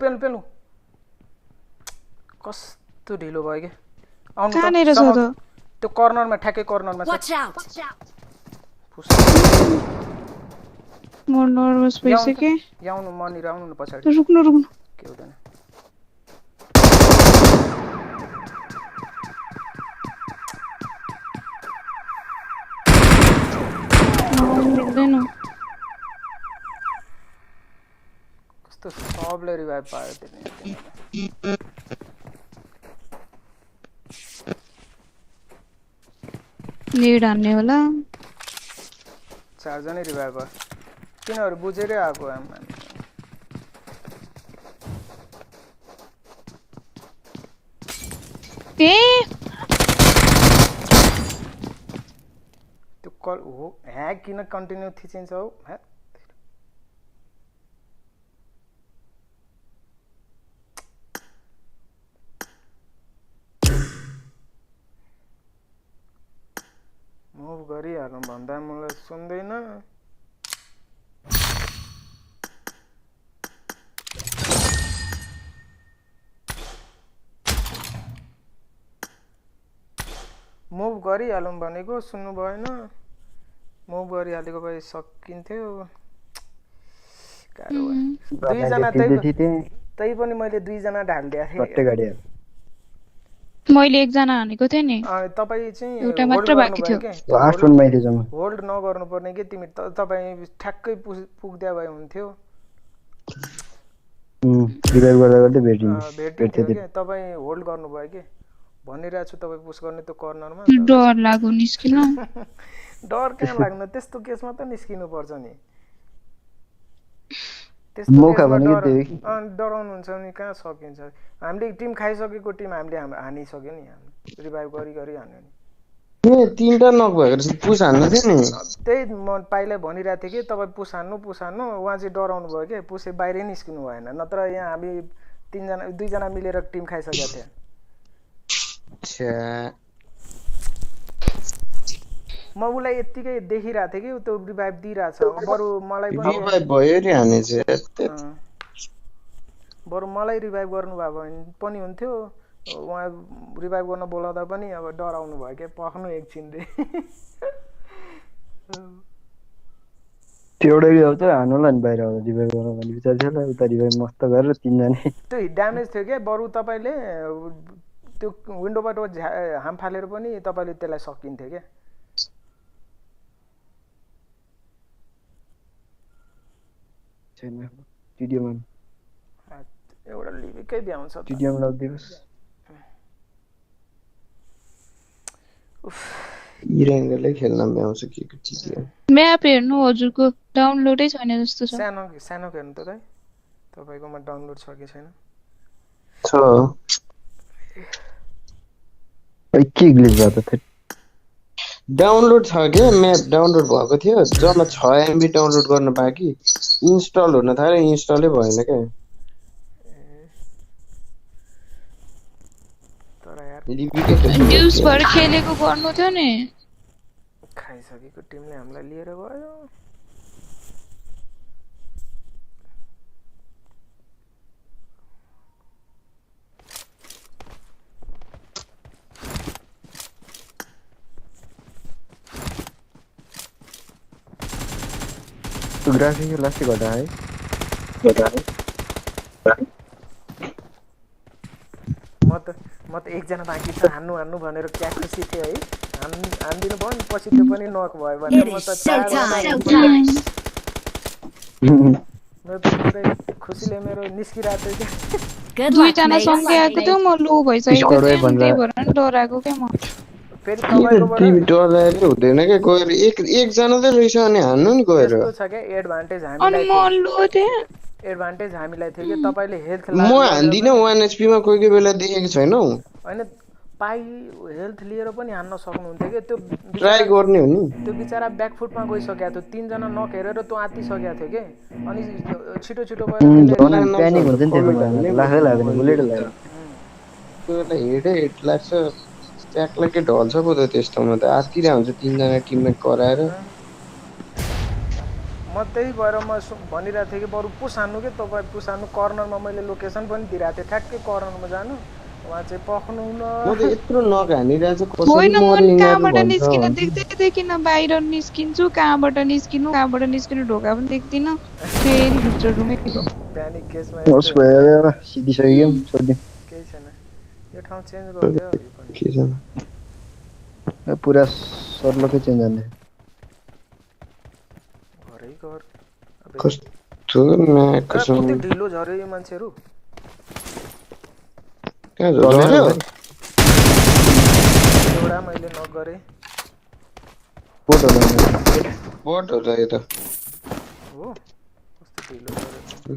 कस्तो ढिलो भयो के आउनु कहाँनेर छ त त्यो कर्नरमा ठ्याक्कै कर्नरमा छ Watch out! म नर्भस भइसके याउनु मनिर आउनु न पछाडी रुक्नु के हुँदैन मिल्दैन कस्तो सबले रिभाइभ पायो त्यसले नेड हान्ने होला चारजनै रिभाइभ भयो तिनीहरु बुझेरै आएको हामी ए त्यो कल हो ह्याक किन कन्टिन्यू थिचिन्छ हौ ह्याक मुभ गरिहाल्नु भन्दा मलाई सुन्दैन मुभ गरिहालौँ भनेको सुन्नु भएन मुभ गरिहालेको भए सकिन्थ्यो गाह्रो भयो दुईजना त्यही पनि मैले दुईजना ढालिदिएको थिएँ मैले एकजना हानेको थिएँ नि तपाईँ चाहिँ एउटा मात्र बाँकी थियो होल्ड नगर्नु पर्ने के तिमी तपाईँ ठ्याक्कै पुग्दै भए हुन्थ्यो भेट्थ्यो के तपाईँ होल्ड गर्नुभयो के भनिरहेको छु तपाईँ पुस गर्ने त्यो कर्नरमा डर लाग्यो निस्किन डर कहाँ लाग्नु त्यस्तो केसमा त निस्किनु पर्छ नि डराउनुहुन्छ नि कहाँ सकिन्छ हामीले टिम खाइसकेको टिम हामीले हानिसक्यो नि रिभाइभ गरी हान्यो नि तीनटा नक भएको पुस हान्नु थियो नि त्यही म पाइलाई भनिरहेको थिएँ कि तपाईँ पुस हान्नु उहाँ चाहिँ डराउनु भयो कि पुसे बाहिरै निस्किनु भएन नत्र यहाँ हामी दुईजना मिलेर टिम खाइसकेको थियो म उसलाई यत्तिकै देखिरहेको थिएँ कि त्यो रिभाइभ दिइरहेछ बरु मलाई रिभाइभ गर्नुभयो भने पनि हुन्थ्यो उहाँ रिभाइभ गर्न बोलाउँदा पनि अब डराउनु भयो क्या पख्नु एकछिन रे त्यो एउटै आउँछ हान्नुला नि बाहिर आउँछ रिभाइभ गर्न भने विचार थियो ल उता रिभाइभ मस्त गरेर तीनजना त्यो ड्यामेज थियो क्या बरु तपाईँले त्यो विन्डोबाट हाम फालेर पनि तपाईँले त्यसलाई सकिन्थ्यो क्या एउटा लिभिकै भ्याउँछ इरेङ्गले खेल्न भ्याउँछ के म्याप हेर्नु हजुरको डाउनलोडै छैन जस्तो छ सानो हेर्नु त दाइ तपाईँकोमा डाउनलोड छ कि छैन छ के ग्लिच भयो त डाउनलोड छ के म्याप डाउनलोड भएको थियो जम्मा 6 MB डाउनलोड गर्न बाँकी इन्स्टल हुन थाल्यो इन्स्टलै भएन क्या ड्युस भर खेलेको गर्नु थियो नि खाइसकेको टिमले हामीलाई लिएर गयो ग्राफिक यो लास्टै घटा है म त एकजना बाँकी छ हान्नु भनेर क्या खुसी थियो है हान्दिनु भयो नि पछि त्यो पनि नक भयो भने मेरो त पुरै खुसीले मेरो निस्किराथ्यो कि Good luck, दुईजना mate. सँगै आएको थियो म लो भइसकेको स्क्वाड थिएँ वाइज अनि त्यही भनेर भएर नि डराएको क्या म फेरि तपाईँकोबाट तिमी डराएर हुँदैन क्या गएर एकजना त रहेछ अनि हान्नु नि गएर यस्तो छ क्या एडभान्टेज अनि हामीलाई म थियो लो थिएँ एडभान्टेज हामीलाई थियो कि तपाईँले हेल्थ म हान्दिनँ 1 HP मा कोही कोही बेला देखेको छैनौ होइन पाइ हेल्थ लिएर पनि हान्न सक्नुहुन्थ्यो कि त्यो ट्राई गर्ने हो नि त्यो बिचरा ब्याकफुटमा गइसकेको थियो 3 जना नक हेरेर त्यो आत्तिसकेको थियो कि अनि छिटो छिटो गएर त्यसले झन् प्यानिक हुन्छ नि त्यसोमा लाग्दै लाग्दैन बुलेट लाग्दैन कोही बेला हेड लाग्छ च्याक्लाकै ढल्छ पो त त्यस्तोमा त आत्तिरा हुन्छ 3 जना टिममेट कराएर म त्यही भएर म भनिरहेको थिएँ कि बरु पुस हान्नु कि तपाईँ पुस हान्नु कर्नरमा मैले लोकेसन पनि दिइरहेको थिएँ ठ्याक्कै कर्नरमा जानु उहाँ चाहिँ पख्नु न म त यत्रो नक हानिरहेको छु कसरी होइन म मरे नि यिनीहरू कहाँबाट भन्छ निस्किन देख्दैन बाहिर निस्किन्छु कहाँबाट निस्किनु ढोका पनि देख्दिनँ फेरि भित्र रुमै प्यानिक केसमा होस् भयो सिधिसक्यो सोध्ने केही छैन यो ठाउँ चेन्ज गरिदियो यो पनि के छ पुरा सर्लकै चेन्ज हान्ने घरै घर कस्तो म्याक कसम कति ढिलो झऱ्यो यो मान्छेहरू कहाँ झऱ्यो एउटा मैले नक गरेँ बोट होला बोट हो त यो त हो कस्तो ढिलो झऱ्यो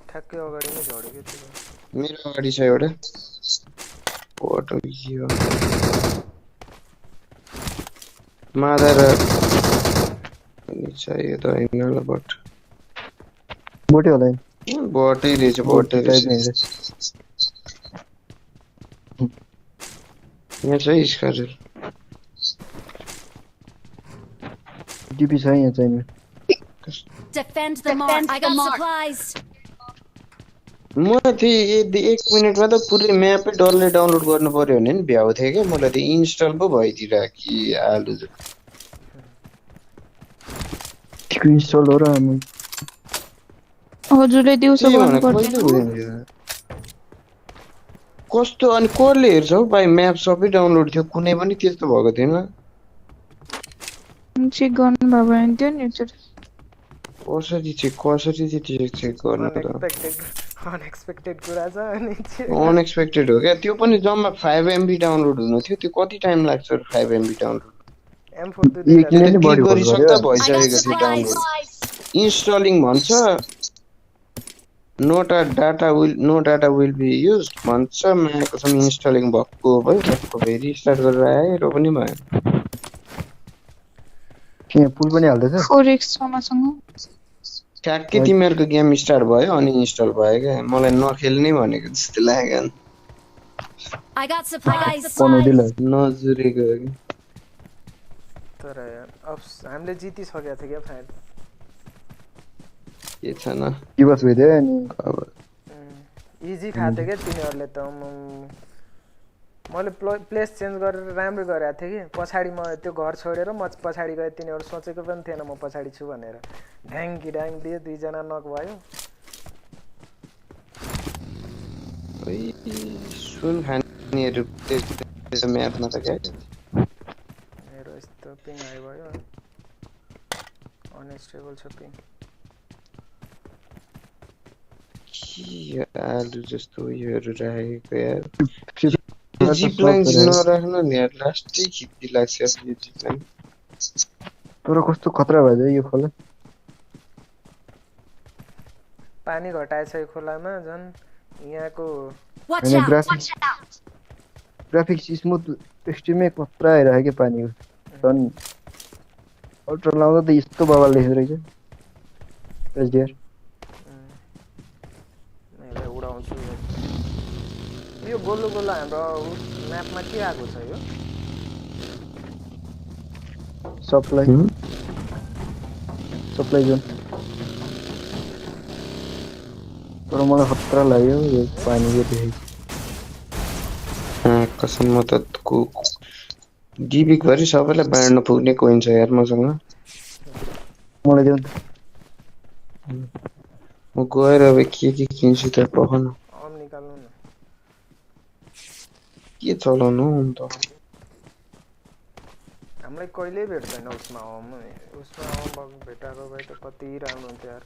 ठ्याक्कै अगाडि नै झऱ्यो कि त्यो मेरो अगाडि छ एउटा बोट हो के हो मादर अनि चाहियो त होइन होला बोट बोटै होला बोटै रहेछ बोटै रहेछ यहाँ चाहिँ स्कारर डिपी छ यहाँ चाहिने Defend the mark. I got supplies. म चाहिँ 1 मिनेटमा त पुरै म्यापै डल्लै डाउनलोड गर्नु पर्यो भने नि भ्याउ थियो क्या मलाई त इन्स्टल पो भइदिएर कि आलु इन्स्टल हो र हामी हजुरले दिउँसो गर्नु पर्दैन कस्तो अनि कसले हेर्छ हौ भाइ म्याप सबै डाउनलोड थियो कुनै पनि त्यस्तो भएको थिएन चेक गर्नु भयो भने थियो नि कसरी चेक गर्नु त अनएक्सपेक्टेड कुरा छ अनि अनएक्सपेक्टेड हो क्या त्यो पनि जम्मा 5 MB डाउनलोड हुनु थियो त्यो कति टाइम लाग्छ 5 MB डाउनलोड एकले नि बढी होल्ड गर्यो गरिसक्दा भइसकेको थियो डाउनलोड इन्स्टलिङ भन्छ no data will be used भन्छ म कसम इन्स्टलिङ भएको भयो फेरि स्टार्ट गरेर आए र पनि भयो के पुल पनि हाल्दैछ 4x छ मसँग ठ्याक्कै तिमीहरूको गेम स्टार्ट भयो अनि इन्स्टल भयो क्या मलाई नखेल्ने भनेको जस्तो लाग्यो I got supplies. नजुरेको हो कि तर अब हामीले जितिसकेको थियो क्या फाइल के छैन दिवस भइदियो अनि अब इजी खाथ्यो क्या तिनीहरूले त मैले प्लेस चेन्ज गरेर राम्रो गरेको थिएँ कि पछाडि म त्यो घर छोडेर म पछाडि गएँ तिनीहरू सोचेको पनि थिएन म पछाडि छु भनेर ढ्याङ कि ढ्याङ दियो 2 जना नक भयो सुन खानेहरू त्यस्तो म्यापमा त क्या मेरो यस्तो पिङ आइ भयो अनस्टेबल छ पिङ के आलु जस्तो उयोहरू राखेको यार जिप लाइन नराख्नु नि यार लास्टै खिच्ची लाग्छ यो जिप लाइन तर कस्तो खतरा भयो यो खोला पानी घटाएछ यो खोलामा झन् यहाँको Watch out. ग्राफिक्स स्मुथ एक्सट्रिमै खतरा आइरहेको क्या पानीको झन् अल्ट्रा लाउँदा त यस्तो बवाल देख्दो रहेछ एचडिआर मैले उडाउँछु यो गोलो गोलो हाम्रो म्यापमा के आएको छ यो सप्लाई जोन तर मलाई खतरा लाग्यो यो पानीको देखेको कसम म त डिबिक भरि सबैलाई बाँड्न पुग्ने कोइन छ यार मसँग मलाई देऊ त म गएर अब के किन्छु त पखन निकाल्नु न के चलाउनु अन्त हामीलाई कहिल्यै भेट्दैन उसमा भेटाएको भए त कति राम्रो हुन्थ्यो यार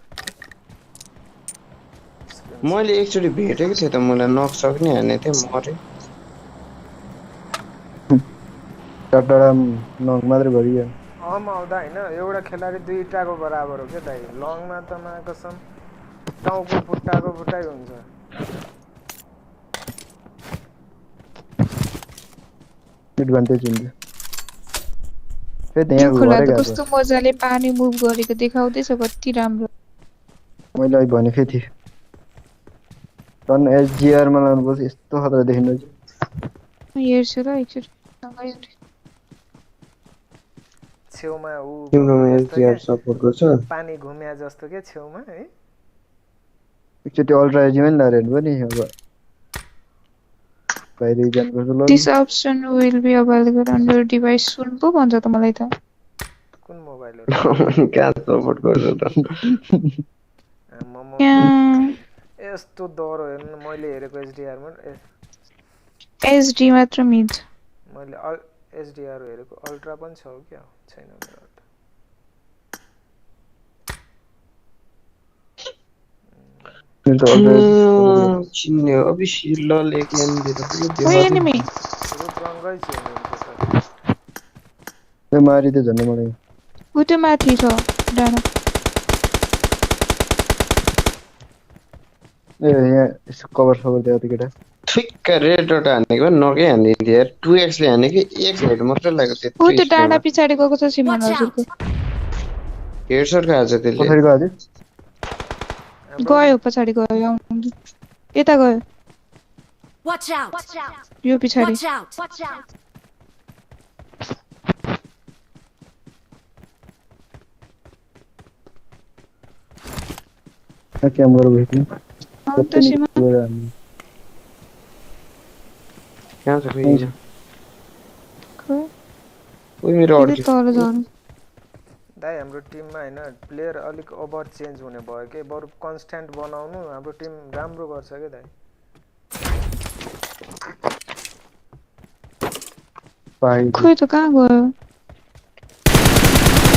मैले एकचोटि भेटेको थिएँ त मलाई नक सक्ने हाने थिएँ मरे टाढा नक मात्र गरियो आउँदा होइन एउटा खेलाडी दुईटाको बराबर हो क्या दाइ लङमा त मा कसम टाउको फुट्टाइ हुन्छ एडभान्टेज हुन्छ यो खोला त कस्तो मजाले पानी मुभ गरेको देखाउँदैछ कति राम्रो मैले अहिले भनेकै थिएँ टन एसजिआर मा लाउनुपर्छ यस्तो खतरा देखिन्छ हेर्छु र एकचोटि छेउमा तिम्रोमा एसजिआर सपोर्ट गर्छ पानी घुम्या जस्तो के छेउमा है एकचोटि अल्ट्रा एजीमै लाएर हेर्नु पनि अब बाहिर जानुपर्छ ल this option will be available on your device सुन पो भन्छ त मलाई त कुन मोबाइल हो कहाँ सपोर्ट गर्छ त यस्तो डह्रो हेर्नु मैले हेरेको एसडिआर मा एसडी मात्र मिल्छ मैले एसडिआर हेरेको अल्ट्रा पनि छ क्या छैन मेरो त चिन्ने हो अभी लल एक एम दिएर पनि ओइ एनिमी रङ्गै छैन त्यो मारिदियो झन् मलाई उतै माथि छ डाँडा ए यहाँ कभर सभर दियो त केटा ठिक्क रेड डट हानेको नकै हानिदिन्थ्यो यार 2x ले हाने कि एक हेड मात्र लाग्यो त्यत्रो त्यो डाँडा पछाडि गएको छ सिमन हजुरको हेडशट खाएछ त्यसले पछाडि गयो गयो पछाडि गयो यता गयो Watch out! यो पछाडि Watch out! क्यामेरा भेट्नु अन्त सिमन कहाँ छ फेरि ओइ मेरो अड्की तल जानु दाइ हाम्रो टिममा हैन प्लेयर अलिक ओभर चेन्ज हुने भयो के बरु कन्स्ट्यान्ट बनाउनु हाम्रो टिम राम्रो गर्छ के दाइ खोइ त कहाँ गयो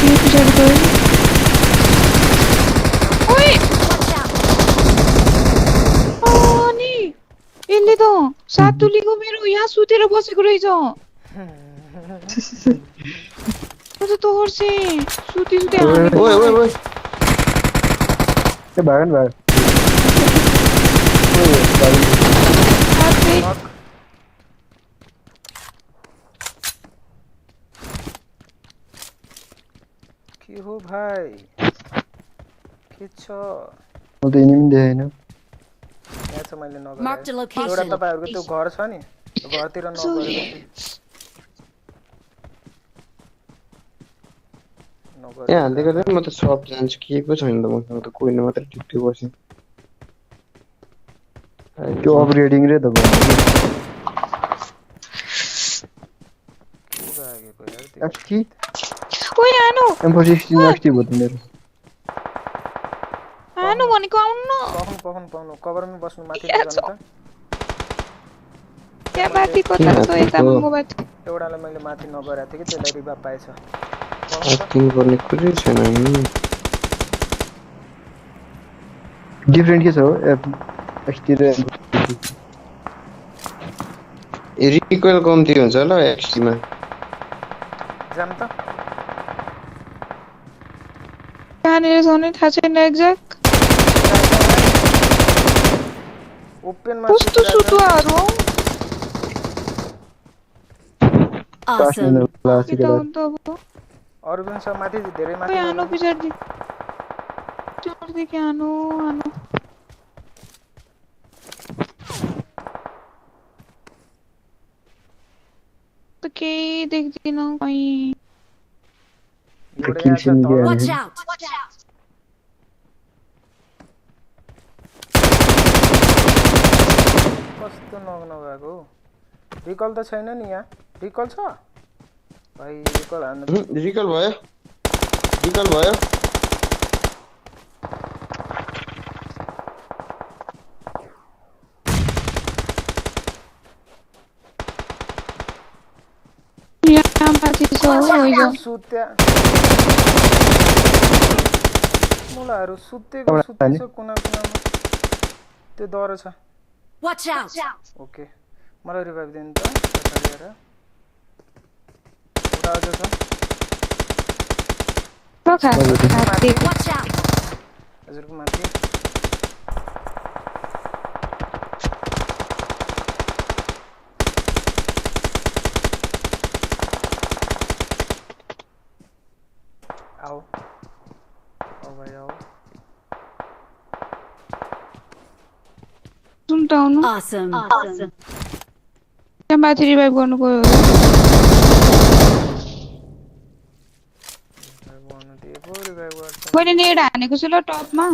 यो पछाडि गयो ओइ अनि यसले त सातुलीको मेरो यहाँ सुतेर बसेको रहेछ तो तोर्से सुती हाने ओइ ए भागन भाग के हो भाइ के छ म त एनिमी देखेन यहाँ छ मैले Marked a नगरे location. एउटा तपाईहरुको त्यो घर छ नि त्यो घरतिर नगरे यहाँ हाल्दै गर्दा म त सप जान्छु के पो छैन त मसँग त कोही न मात्र टिप्टी बस्यो त्यो अपग्रेडिङ रे त भयो एक्सटी ओइ आनु M416 एक्सटी भयो त मेरो आनु भनेको आउनु पाउनु कभरमा बस्नु माथि जानु त त्यहाँ माथि कता छ यतामा मोबाइल एउटालाई मैले माथि नगरेको थिएँ कि त्यसलाई रिभाइभ पाएछ किन गर्ने कुरै छैन नि डिफरेन्ट के छ हो एक्सटी र रिकल कम्ती हुन्छ होला एक्सटी मा जाम त कहाँनिर छ नि थाहा छैन एक्ज्याक्ट ओपनमा कस्तो सुतुवाहरू Awesome. क्लासिक के त अन्त अब अरु पनि छ माथि धेरै ओइ माथि आनु पछाडि जोरदेखि आनु त केही देख्दिन कहीँ किल्सिन के Watch out! कस्तो नगएको रिकल त छैन नि यहाँ रिकल छ भाइ रिकल हान्नु रिकल भयो यहाँ माथि छ होइज सुत्या मुलाहरु सुत्तेको कुना कुनामा त्यो डर छ Watch out! ओके मलाई रिभाइभ दिनु त पछाडी हेर उडा आउँछ Watch out! हजुरको माथि आओ भाइ आओ सुन्टाउनु Awesome! त्यहाँ माथि रिभाइभ गर्नु गयो मैले नेड हानेको छु ल टपमा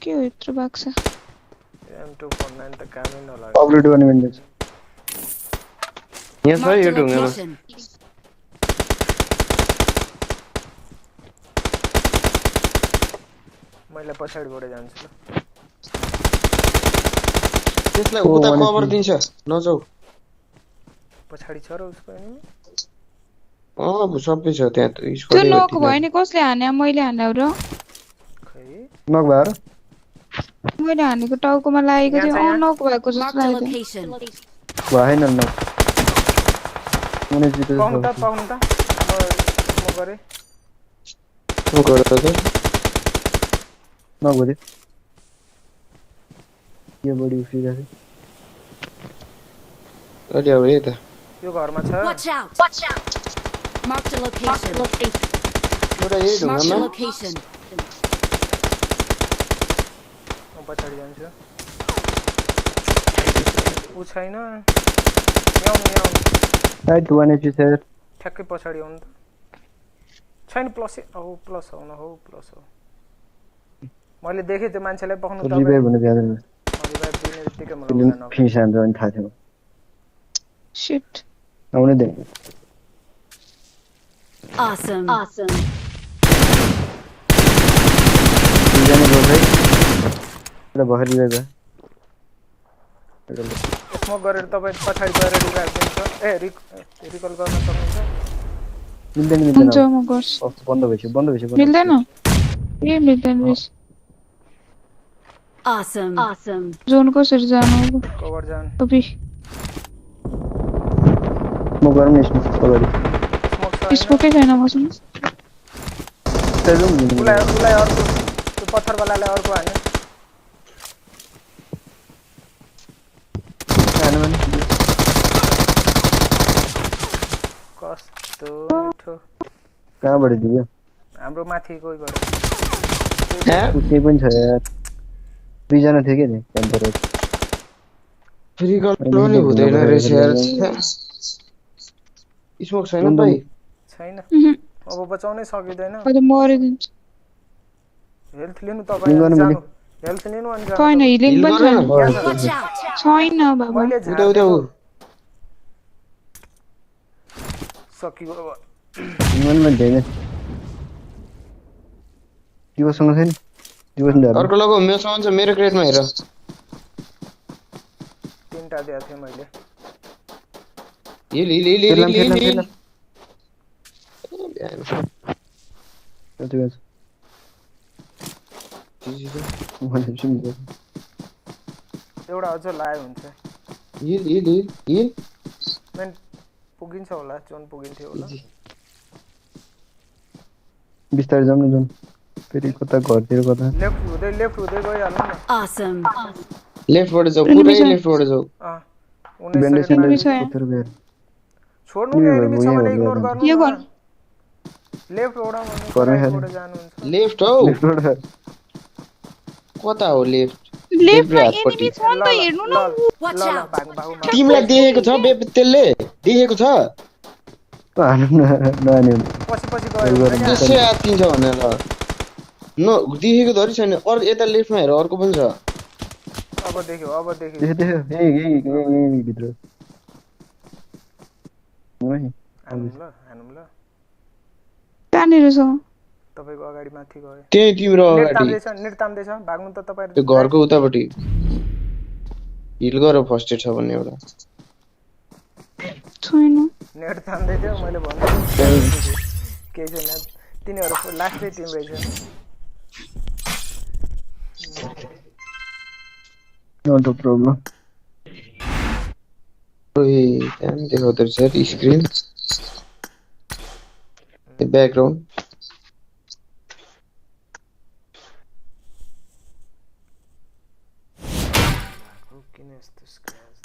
के हो यत्रो बाक्स M249 त कामै नलाग्यो अपग्रेड गर्ने भन्दै छ यहाँ छ Marked यो a ढुङ्गामा location. मैले पछाडीबाट जान्छु ल त्यसलाई उता कभर दिन्छ नजाऊ पछाडी छ र उसको एनिमी सबै छ त्यहाँ त त्यो नक भयो नि कसले हाने मैले हाने र खै नक भएर मैले हानेको टाउकोमा लागेको थियो नक भएको जस्तो Marked a लाग्यो location. भएन नक मुने जितो पाउनु त म गरे नक भयो के बडी उफिरहेको अलि अब यता यो घरमा छ Watch out! Marked a location. एउटा यही Marked a ढुङ्गामा location. म पछाडी जान्छु उ छैन याउ राइट 1 एचपी सर ठ्याक्कै पछाडी आउनु त छैन प्लस हो प्लस हो मैले देखेँ त्यो मान्छेलाई पक्नु तपाईँ रिभाइभ हुन जाँदैन रिभाइभ दिने बित्तिकै म फिल्म फिनिस हान्छ भने थाहा थियो शिट आउने दे Awesome! जाने गयो भाइ र भर्खर रिभाइभ भयो स्मोक गरेर तपाईँ पछाडि गएर रिभाइभ दिन्छ ए रिकल गर्न सक्नुहुन्छ मिल्दैन हुन्छ म गर्छु बन्द भइसक्यो मिल्दैन ए मिल्दैन रहेछ Awesome! जोन कसरी जानु अब कभर जान अबि म गरम यसमा अगाडि स्मोक छ स्पोकै छैन मसँग उलाई अर्को त्यो पत्थरवालालाई अर्को हान्यो कस्तो मिठो कहाँबाट दियो हाम्रो माथि कोही गयो त्यही पनि छ यार दुईजना थियो के नि क्याम्पर फेरि गर्नु नि हुँदैन रहेछ यार स्मोक छैन भाइ छैन अब बचाउनै सकिँदैन अहिले मरिदिन्छु हेल्थ लिनु तपाईँ जानु हेल्थ लिनु अनि जानु छैन हिलिङ पनि छैन Watch out! छैन बाबा मैले उता उता सकियो अब मन मन छैन दिवससँग छैन दिवस नि अर्को लगाऊ मेरोसँग छ मेरो क्रेटमा हेर तीनटा दिएको थिएँ मैले हिल एउटा अझ लायो हुन्छ मेन पुगिन्छ होला जोन पुगिन्थ्यो होला बिस्तारै जाउँ न जुन फेरि कता घरतिर कता लेफ्ट हुँदै गइहाल्नु न Awesome! लेफ्टबाट जाऊ पुरै लेफ्टबाट जाऊ 19 बेन्डेज सेकेन्ड सेन्डेज उतर गएर छोड्नु नि एनिमी छ भने इग्नोर गर्नु यो न गर लेफ्ट ओडा घरमै भने खाने। राइटबाट जानुहुन्छ लेफ्ट हौ लेफ्टबाट कता हो लेफ्ट लेफ्टमा एनिमी छ नि त हेर्नु न Watch out! तिमीलाई देखेको छ त्यसले देखेको छ हान्नु नहाने पछि गयो त्यसै आत्तिन्छ भनेर न देखेको धरि छैन अरू यता लेफ्टमा हेर अर्को पनि छ अब देख्यो देख्यो यही भित्र हानौँ ल कहाँनिर छ तपाईको अगाडि माथि गयो त्यही तिम्रो अगाडि नेट तान्दैछ भाग्नु त तपाईहरु त्यो घरको उतापट्टि हिल गर फर्स्ट एड छ भन्ने एउटा छैन नेट तान्दै थियो मैले भन्दै केही छैन तिनीहरु लास्टै टिम रहेछ Not a problem. ओइ त्यहाँ देखाउँदै रहेछ स्क्रिन ब्याकग्राउन्ड किन यस्तो स्क्रैच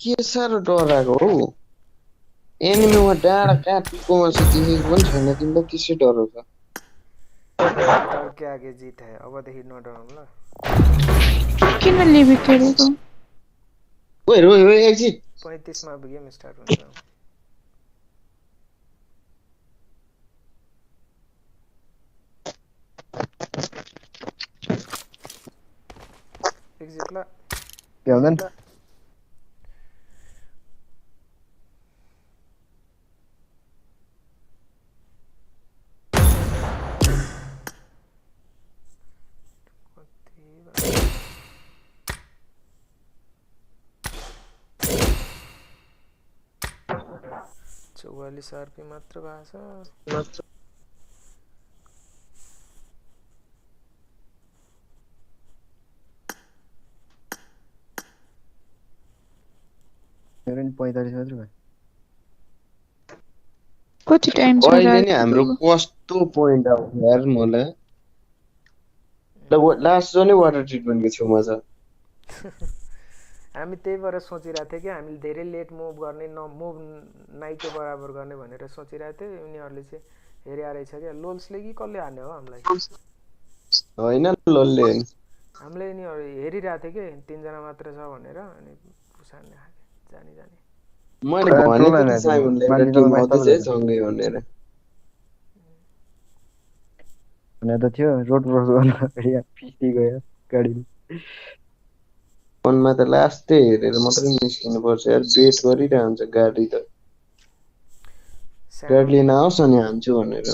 के साह्रो डराएको हौ एनिमीमा डाँडा कहाँ टुप्पोमा छ देखेको पनि छैन तिमीलाई त्यसै डराउँछ तर्के आगे जित है अबदेखि नडराउनु ल किन लिभिक गरेको ओइ ओइ एक्जिट 35 मा गेम स्टार्ट हुन्छ एक्जिट ल के हुँदैन चौवालीस आरपी मात्र भएको छ मेरो नि 45 मात्र भयो कति टाइम छ अहिले नि हाम्रो कस्तो पोइन्ट आउँछ यार मलाई लास्ट जोन नै वाटर ट्रिटमेन्टको छेउमा छ हामी त्यही भएर सोचिरहेको थियौँ कि हामीले धेरै लेट मुभ गर्ने मुभ नाइटको बराबर गर्ने भनेर सोचिरहेको थियौँ उनीहरूले चाहिँ हेरिया रहेछ क्या लोल्सले कि कसले हान्यो हो हामीलाई होइन लोलले हामीले यिनीहरू हेरिरहेको थियौँ कि 3 जना मात्र छ भनेर अनि पुसान्ने जानी मैले भनेको थिएँ साइमनले एउटा टिम आउँदैछ है सँगै भनेर भने त थियो रोड क्रस गर्न यहाँ पिसी गयो गाडी फोनमा त लास्टै हेरेर मात्रै निस्किनु पर्छ यार बेट गरिरहन्छ गाडी त गाडी लिन आओस् अनि हान्छु भनेर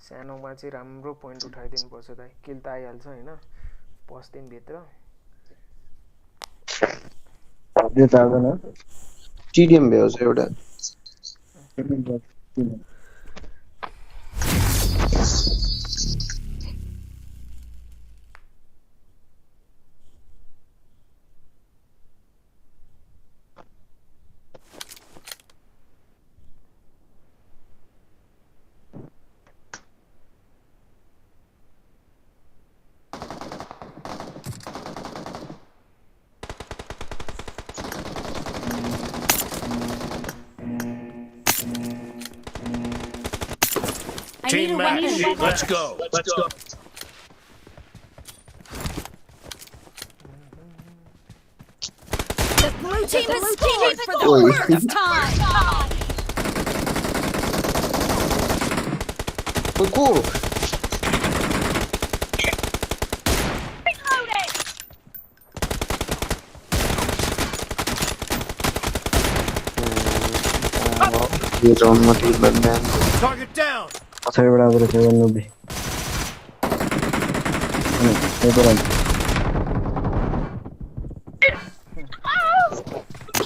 सानोमा चाहिँ राम्रो पोइन्ट उठाइदिनु पर्छ दाइ किल त आइहाल्छ हैन पस्दिम भित्र त्यो त आउँदैन टिडिएम भ्याउँछ एउटा Team match. Let's go. Let's go. The blue team has scored for the first time. Go. Target down. पछाडिबाट आउँदो रहेछ 90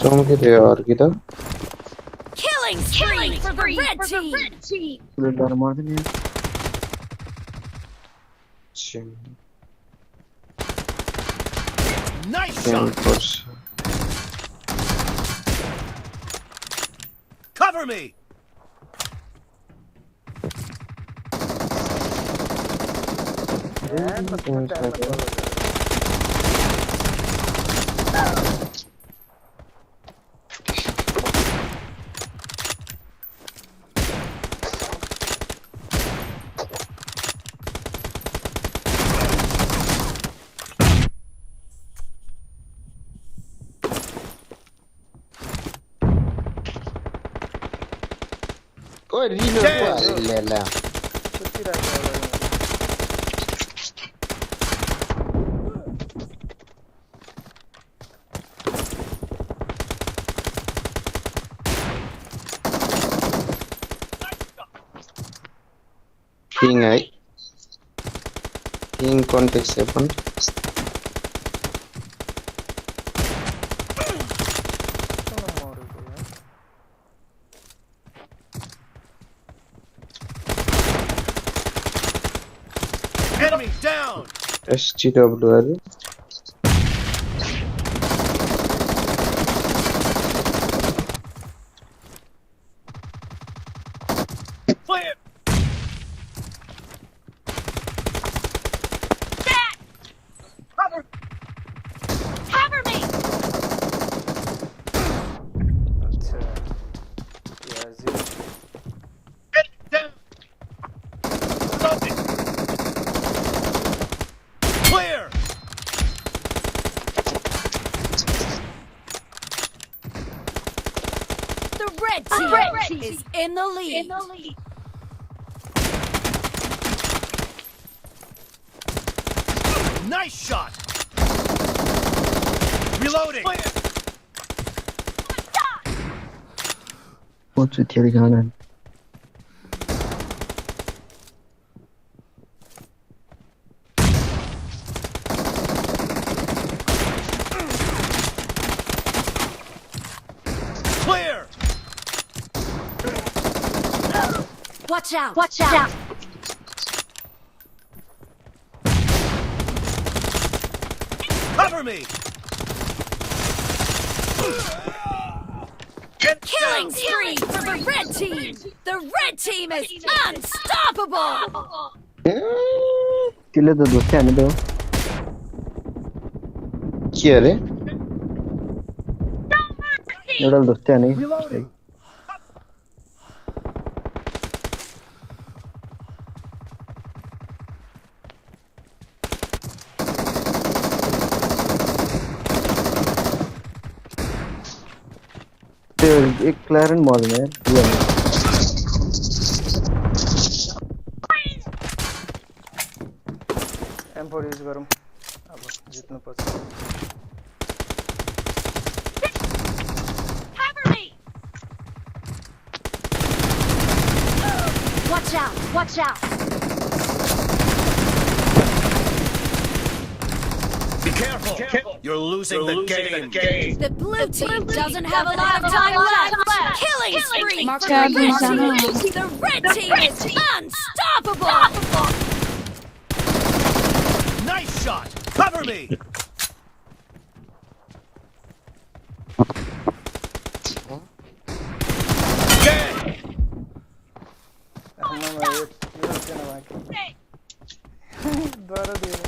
सँगै थियो अर्की त Killing spree for the red team. डर मार्दैन Nice shot. Cover me. ओइ रिलोड ल्याला किङ है in context happen. Enemy down. STW. Clear. Cover me! अच्छा यार जी Down. Loading. Clear. The red team is in the lead. Nice shot. Reloading. What's with your gun? Clear. Watch out! Watch out! Cover me. Get Killing down. spree for the red team! The red team is unstoppable! त्यसले त दोस्ती हाने त हो के अरे एउटा दोस्ती हाने Reloading. त्यो एक क्ल्यारेन मर्दैन यार M4 युज गरौँ अब जित्नु पर्छ Cover me! Watch out! Watch out! Be careful. You're losing the game. The blue team doesn't have a lot of time left. Killing spree for the Chad, red Lizana. team. The red team is unstoppable. Nice shot. Cover me. Dead. आमामा यो छैन बाँकी डर दियो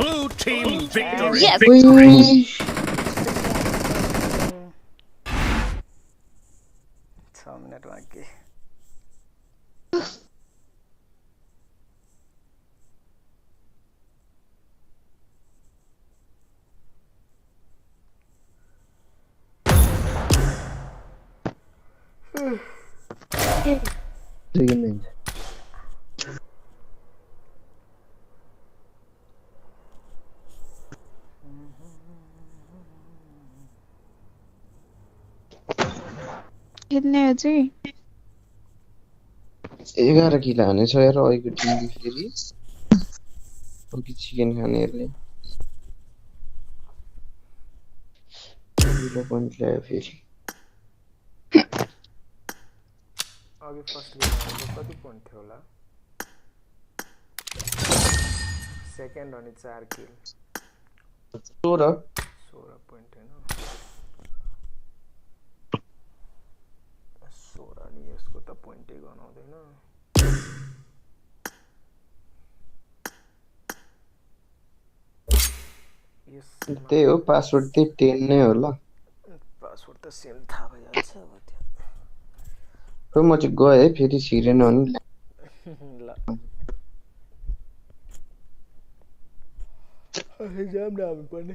Blue team victory. Yes. 6 minute बाँकी second inch खेल्ने हो चाहिँ 11 kilo हानेछ यार अहिलेको टिमले फेरि अघि चिकन खानेहरूले किलो पोइन्ट ल्यायो फेरि अघि फर्स्ट गेममा कति पोइन्ट थियो होला सेकेन्ड अनि 4 किल 16 16 पोइन्ट हैन 16 अनि यसको त पोइन्टै गनाउँदैन यस त्यही हो पासवर्ड त्यही 10 नै हो ल पासवर्ड त सेम थाहा भइहाल्छ अब त्यो खै म चाहिँ गएँ फेरि छिरेन भने ल जाम न हामी पनि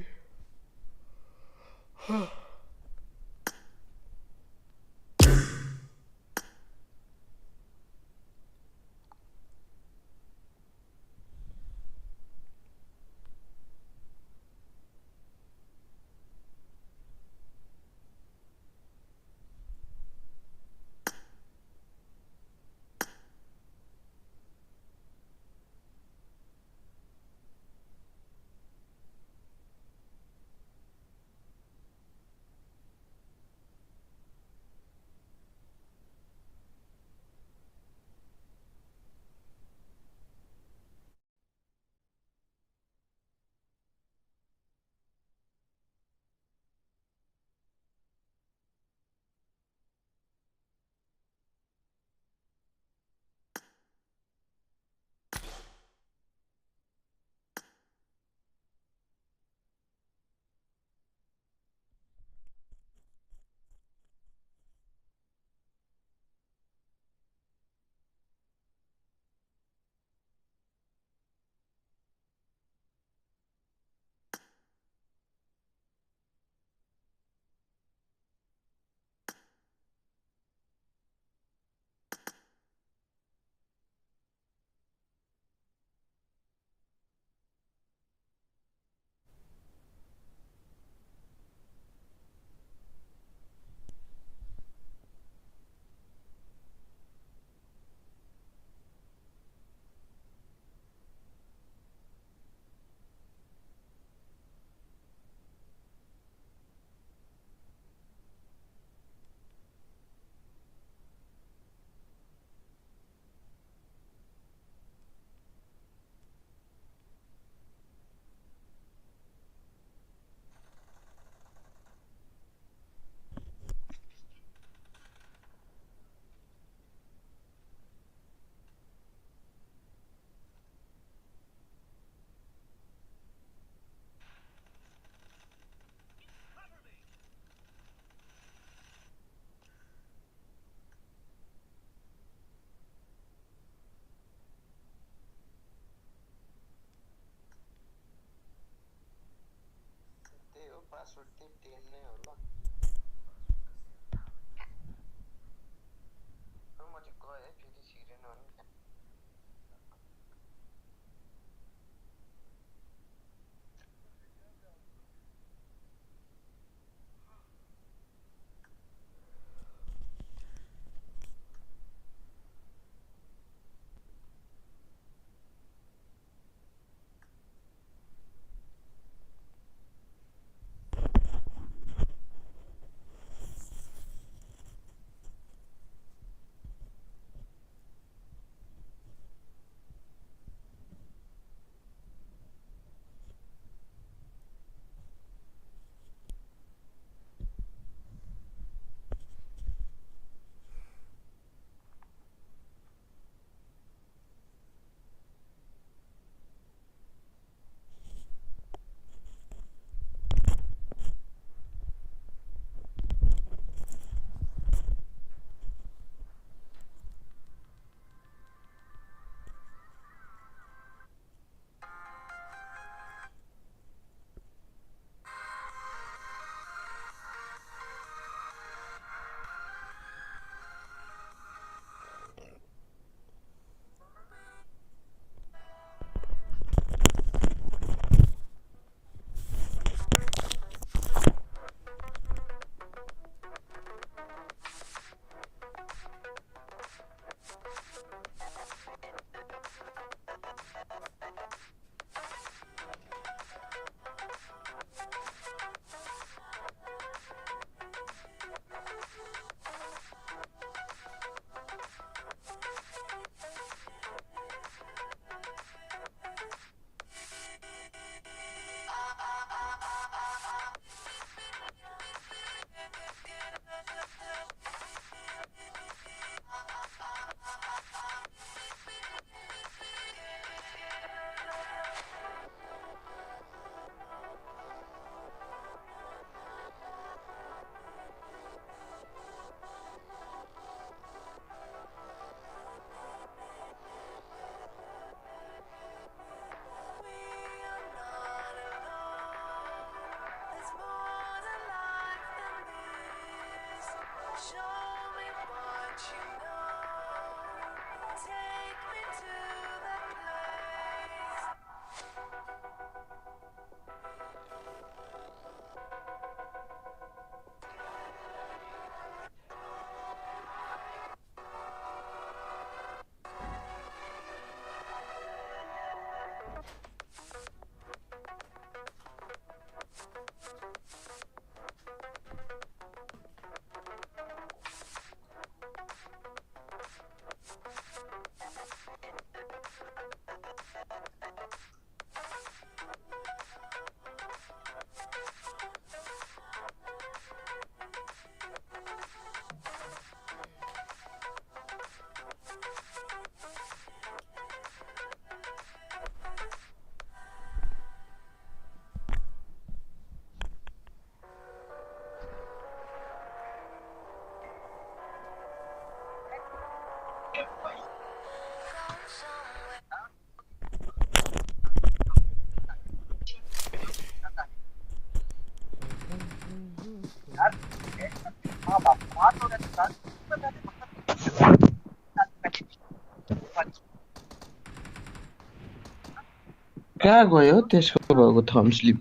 कहाँ गयो त्यसको भएको थम्ब स्लिप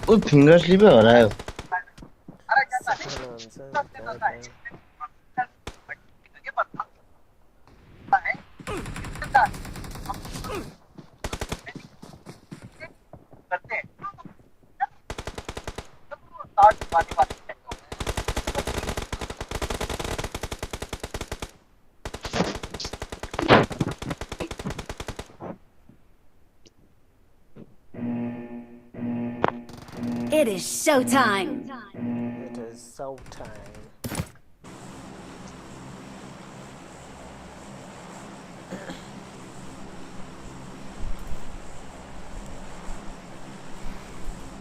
ओ फिङ्गर स्लिपै हरायो It is showtime. It is showtime.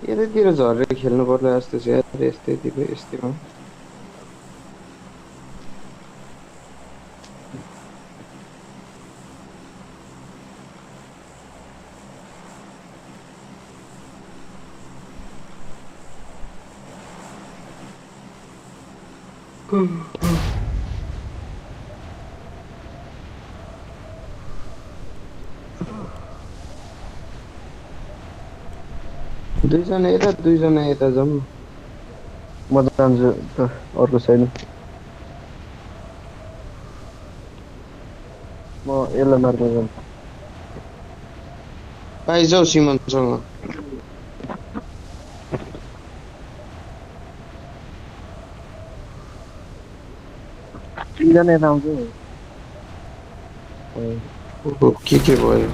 यतैतिर झरेर खेल्नु पर्ला जस्तो छ यार यस्तैतिर यस्तैमा दुईजना यता जाउँ न। म जान्छु त अर्को साइड म यसलाई मार्न जान्छु आइजाऊ सिमनसँग। तिनजना यता आउँछु ओहो के भयो?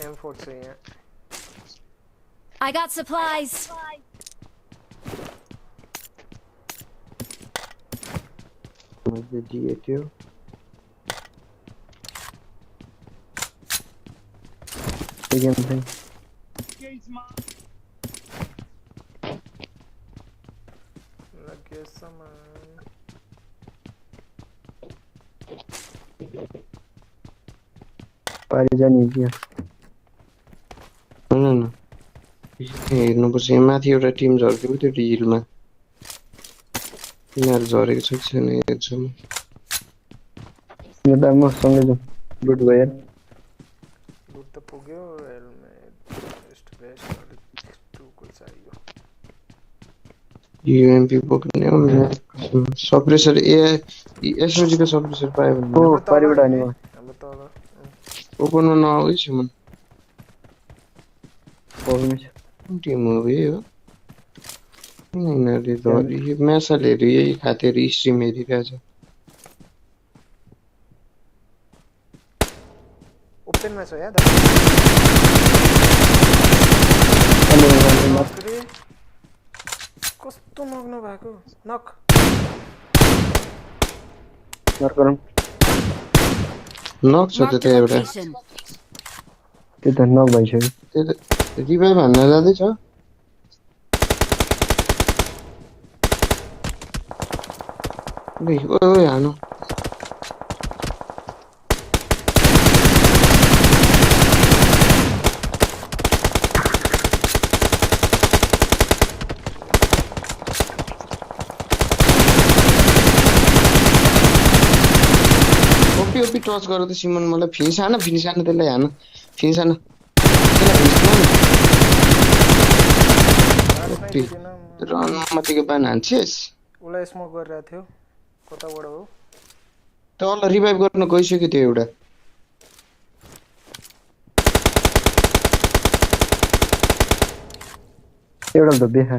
M4 चाहिए। I got supplies. मैले दिए थियो। लगे सामान। पारी जाने क्या? होइन हेर्नुपर्छ। यहाँ माथि एउटा टिम झर्केको त्यो हिलमा। यिनीहरू झरेको छ कि छैन हेर्छु म। म सँगै जाउँ लुट भयो लुट त पुग्यो हेलमेट वेस्ट टु को चाहियो। यूएमपी बोक्ने हो सप्रेसर एसओजी को सप्रेसर पायो भने ओ पारिबाट हाने म हाम्रो तल ओपनमा नआउ है सिमन। पाउनु टिम हो यही हो। यिनीहरूले धरी म्यासलहरू यही खातेर स्ट्रिम हेरिरहेछ। ओपनमा छ या कस्तो नग्न भएको नक नक छ त त्यहाँ एउटा। त्यो त नक भइसक्यो। त्यो त रिभाइभ हान्न जाँदैछ। ओइ हानु ओपी टच गर त सिमन। मलाई फिनिस हान त्यसलाई हान फिनिस हान रनमाथिको बान हान्छेस। उलाई स्मोक गरिरहेको थियो कताबाट हो तल रिभाइभ गर्न गइसक्यो त्यो एउटा। एउटा त देखा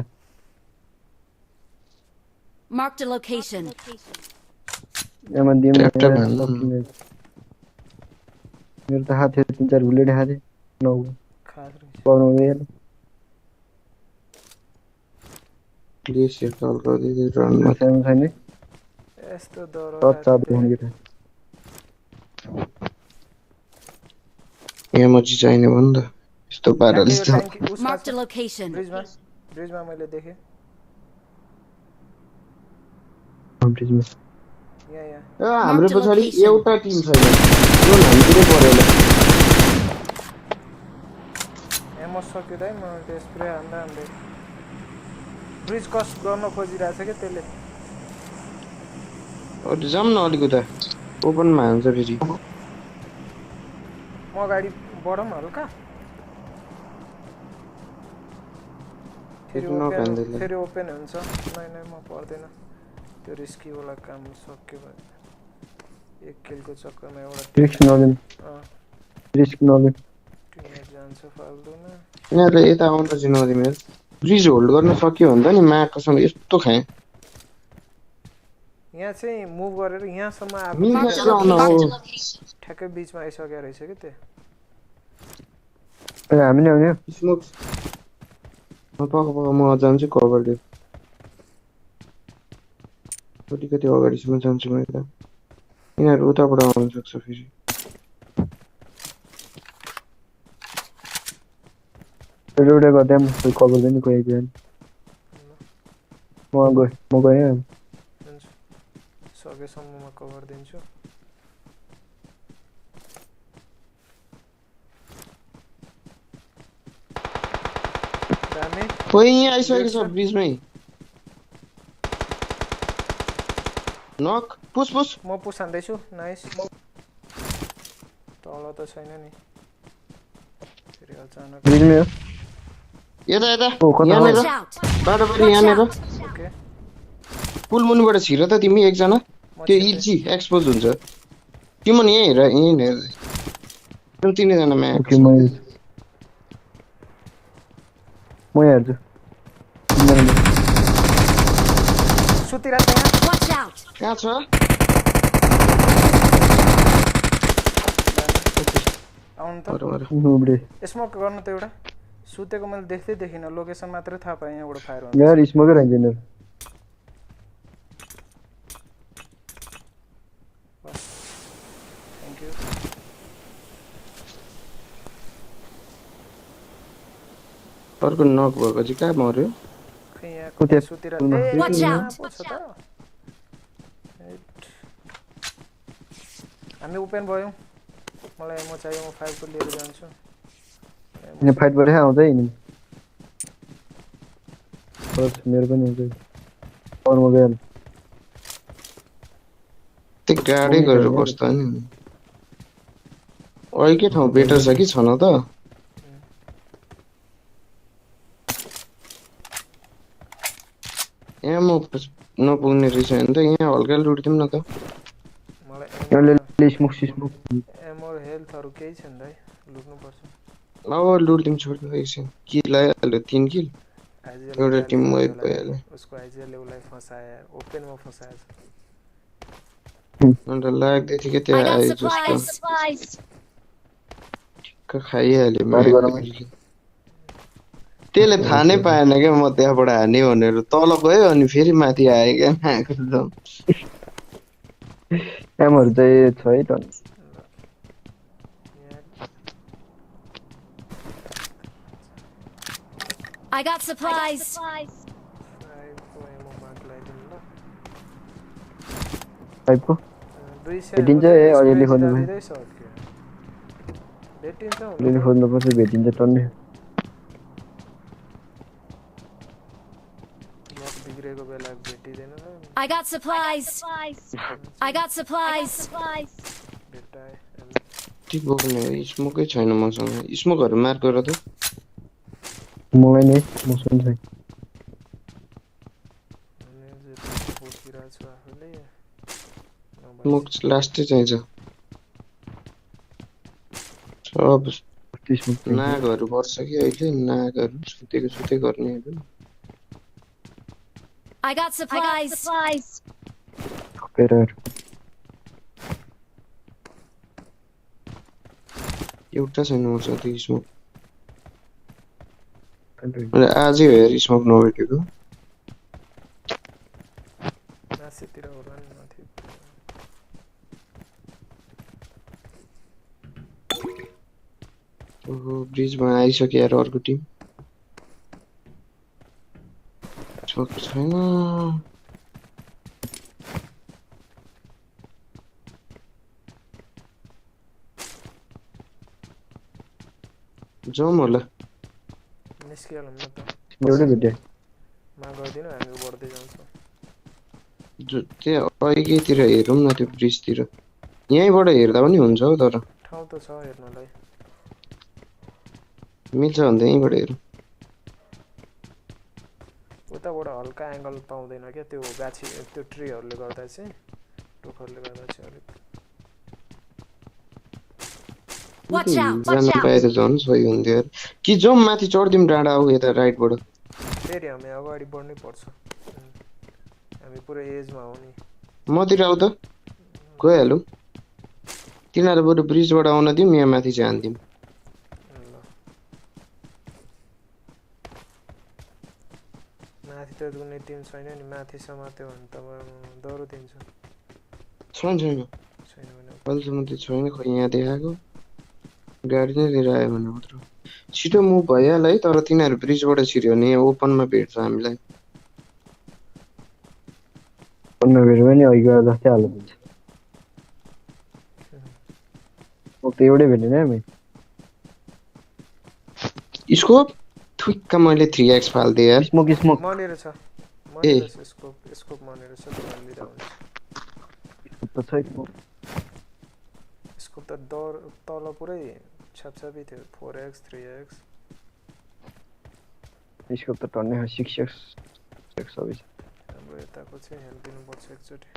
Marked a location. एमा दिम ट्र्याक्टर भन्न मेरो त हात थियो 3-4 बुलेट हाते नौ खास रहेछ पाउनु वेल प्लिज कल गर्दै रनमा छैन छैन यस्तो डर टच चाप देख्न के एमोजी चाहिने भन्न त यस्तो पाराले त Marked a location. ब्रिजमा मैले देखे ब्रिजमा यहाँ हाम्रो पछाडि एउटा टिम छैन। यो हामीतिरै परेन। एमो सक्यो दाइ म त्यो स्प्रे हान्दै ब्रिज क्रस गर्न खोजिरहेछ के त्यसले। जाउँ न अलिक उता ओपनमा हान्छ फेरि। म अगाडि बढौँ हल्का फेरि ओपन हुन्छ। नै म पर्दैन त्यो रिस्की वाला काम सक्यो भने एक किलको चक्करमा एउटा रिस्क नलिनु टिममेट जान्छ फाल्टुमा। यिनीहरूले यता आउन चाहिँ नदिनु ब्रिज होल्ड गर्न सक्यो भने त नि माको सँग यस्तो खाए यहाँ चाहिँ मुभ गरेर यहाँसम्म आएको मिल्छ आउन हो ठ्याक्कै बीचमा आइसकेको रहेछ के त्यो ए हामी नै आउने स्मोक म जान्छु कभर दियो कति अगाडिसम्म जान्छु म यता यिनीहरू उताबाट आउन सक्छ फेरि एउटा गर्दा पनि कभर दिनु कोही बिहान म गएँ सकेसम्म म कभर दिन्छु दामी कोही यहाँ आइसकेको छ ब्रिजमै नक पुस म पुस हान्दैछु नाइस तल त छैन नि फेरि अचानक ब्रिजमै हो यता कता यहाँनिर Watch out! बाटोपट्टि यहाँनिर ओके पुल मुनिबाट छिर त तिमी एकजना त्यो इजी एक्सपोज हुन्छ तिमी यहीँ हेर तिमी तिनैजना म्याक्स ओके म हेर्छु सुतिरहेको छ यहाँ Watch out! कहाँ छ आउनु त उब्रे स्मोक गर्नु त एउटा सुतेको मैले देख्दै देखिनँ लोकेसन मात्रै थाहा पाएँ यहाँबाट फायर गर्नु यार स्मोकै रहन्छ यिनीहरू थ्याङ्क यू अर्को नक भएको चाहिँ कहाँ मर्यो खै यहाँ कतै सुतिरहेको Watch out! हामी ओपन भयौँ मलाई म चाहियो म 5 को लिएर जान्छु यहाँ फाइट गरेर आउँछ है नि बस मेरो पनि हुन्छ अरूमा गएर त्यो गाडै गरेर बस्दा नि अर्कै ठाउँ बेटर छ कि छन त यहाँ म नपुग्ने रहेछ भने त यहाँ हल्का लुट्दिउँ न त मलाई स्मोक एमोर हेल्थहरु केही छैन दाइ लुट्नु पर्छ अब लुट्दिउँ छोड्नु एकछिन किल आइहाल्यो 3 किल एउटा टिम वाइप भइहाल्यो उसको आइजिएलले उसलाई फसाए ओपनमा फसाएछ अन्त लाग्दै थियो कि त्यो I got आयो जस्तो supplies! ठिक्क खाइहाल्यो त्यसले थाहा नै पाएन क्या म त्यहाँबाट हाने भनेर तल गयो अनि फेरि माथि आयो क्या एकदम एमहरु चाहिँ छ है त I got supplies! टाइपको 200 भेटिन्छ है अलिअलि खोज्नु भेटिन्छ अलिअलि खोज्नुपर्छ भेटिन्छ टन्ने बिग्रेको बेला भेटिदैन I got supplies! I got supplies! भेटाए ठिक बोक्ने स्मोकै छैन मसँग स्मोकहरू मार्क गर त मलाई नै मसँग छैन स्मोक लास्टै चाहिन्छ सब नागहरू पर्छ कि अहिले नागहरू सुते गर्नेहरू I got supplies! एउटा छैन मसँग त्यो स्मोक आजै हो यार स्मोक नभेटेको नासितिर होला नि माथि ओहो ब्रिजमा आइसक्यो यार अर्को टिम स्मोक छैन जाउँ होला निस्किहालौँ न त एउटै भेटे मा गर्दिनौ हामी बढ्दै जान्छौँ त्यहाँ अघितिर हेरौँ न त्यो ब्रिजतिर यहीँबाट हेर्दा पनि हुन्छ हौ तर ठाउँ त छ हेर्नलाई मिल्छ भने त यहीँबाट हेरौँ उताबाट हल्का एङ्गल पाउँदैन क्या त्यो गाछी त्यो ट्रीहरूले गर्दा चाहिँ टोखरले गर्दा चाहिँ अलिक Watch out! जान पाएर झन् सही हुन्थ्यो यार कि जाउँ माथि चढ्दिउँ डाँडा आऊ यता राइटबाट फेरि हामी अगाडि बढ्नै पर्छ हामी पुरै एजमा हो नि मतिर आउ त गइहालौँ तिनीहरू बरु ब्रिजबाट आउन दिउँ यहाँ माथि चाहिँ हान्दिउँ ल माथि त कुनै टिम छैन नि माथि समात्यो भने त दरो दिन्छु छैन छैन छैन भने अहिलेसम्म त छैन खै यहाँ देखाएको गाडी नै लिएर आयो भने मात्र छिटो मुभ भइहाल है तर तिनीहरू ब्रिजबाट छिर्यो भने यहाँ ओपनमा भेट्छ हामीलाई भन्नु भेट्यो भने अघि गएर जस्तै हालत हुन्छ म त एउटै भेटेन हामी स्कोप ठुक्क मैले 3x फाल्दिएँ यार स्मोक स्मोक मनेर छ मनेर छ स्कोप मनेर छ त्यो लिँदा हुन्छ त छ स्मोक स्कोप त तल पुरै छापछापी थियो 4x 3x स्कोप त टन्नै 6x सबै छ हाम्रो यताको चाहिँ हेल्प दिनुपर्छ एकचोटि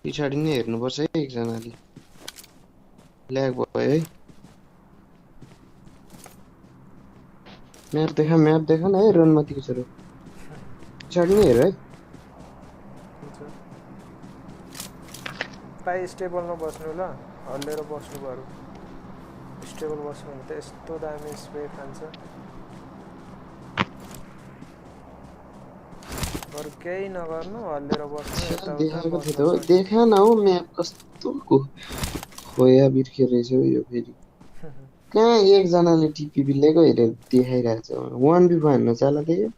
पछाडि नै हेर्नुपर्छ है एकजनाले ल्याग भयो है म्याप देखा न है रनमतीको छोरो पछाडि नै हेर है पाइ स्टेबलमा बस्नु ल हल्लेर बस्नु बरु स्टेबल बस्नु भने त यस्तो दामी स्प्रे खान्छ अरू केही नगर्नु हल्लेर बस्नु देखाएको थियो त हो देखा न हो म्याप कस्तो खोया बिर्खे रहेछ हो यो फेरि कहाँ एकजनाले टिपी बिलेको हेरेर देखाइरहेको छ 1v1 हान्न चाला देख्यो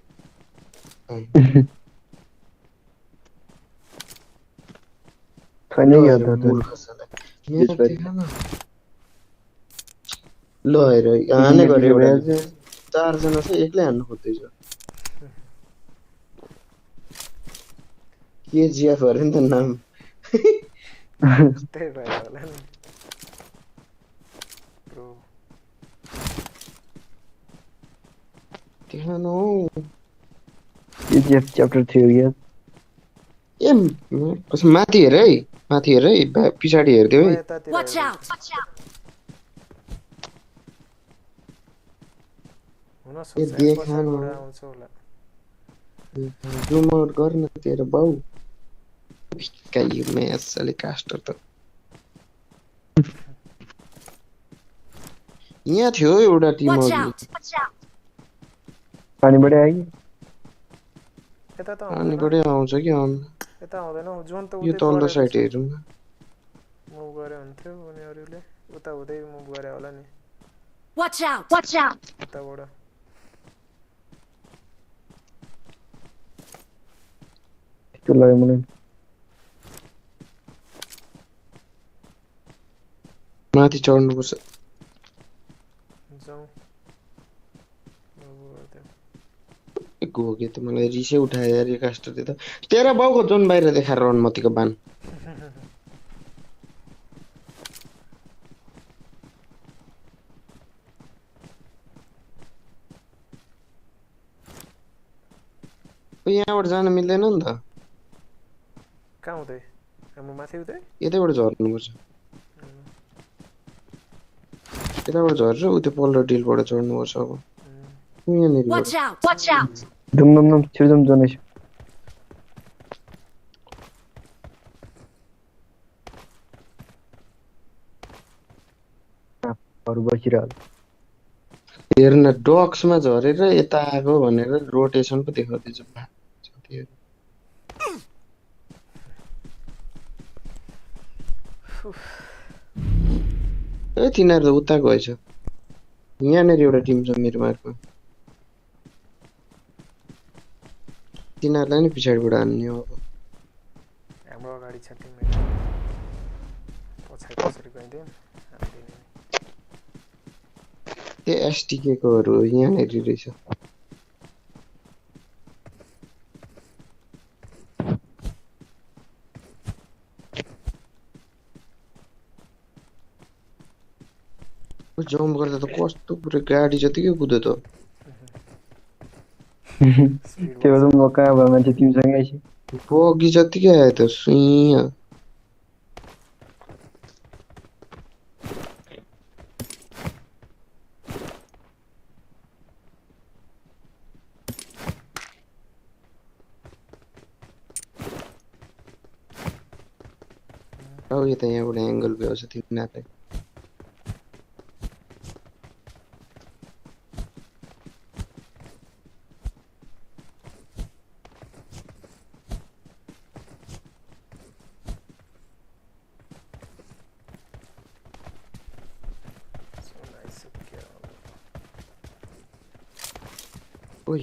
छैन याद त ल हेर हाने गरे एउटा 4 जना चाहिँ एक्लै हान्न खोज्दैछ केजिएफ अरे नि त नाम त्यही भएर होला नि ब्रो देखा न हो केजिएफ च्याप्टर 3 हो याद ए कसम माथि हेर है पछाडि हेर्दियो है Watch out! हुन ए सक्छ देखा न आउँछ होला जुम आउट गर्न तेरो बाउ भिक्काइ म्याच अलि कास्टर त यहाँ थियो एउटा टिम Watch अघि out! पानीबाट आयो यता त पानीबाटै आउँछ कि यता आउँदैन जोन त यो उतै तल्लो परेको साइड छ हेरौँ न मुभ गरे हुन्थ्यो उनीहरूले उता हुँदै मुभ गरे होला नि Watch out! उताबाट त्यो लाग्यो मलाई माथि चढ्नुपर्छ जाउँ घोगे त मलाई रिसै उठायो यार यो कास्टरले त तेरो बाउको जोन बाहिर देखाएर रनमतीको बान यहाँबाट जान मिल्दैन नि त कहाँ हुँदै हाम्रो माथि हुँदै यतैबाट झर्नुपर्छ यताबाट झरेर उतै पल्लो डिलबाट चढ्नुपर्छ अब Watch out! दुम छिर्दम जनेछ अरु बसिरहल हेर्न डक्समा झरेर यता आएको भनेर रोटेसन पो देखाउँदैछ ए तिनीहरू त उता गएछ यहाँनिर एउटा टिम छ मेरो मार्कमा तिनीहरूलाई नि पछाडिबाट हान्ने हो अब हाम्रो अगाडि छ टिममेट पछाडि गइदिउँ त्यो एसटिकेकोहरू यहाँनिर रहेछ जम्प गर्दा त कस्तो पुरै गाडी जतिकै कुद्यो त त्यो बेला म कहाँ भयो मान्छे तिमीसँगै आइस बगी जतिकै आयो त सुइँ औ यता यहाँबाट एङ्गल भ्याउँछ तिमीलाई ओइ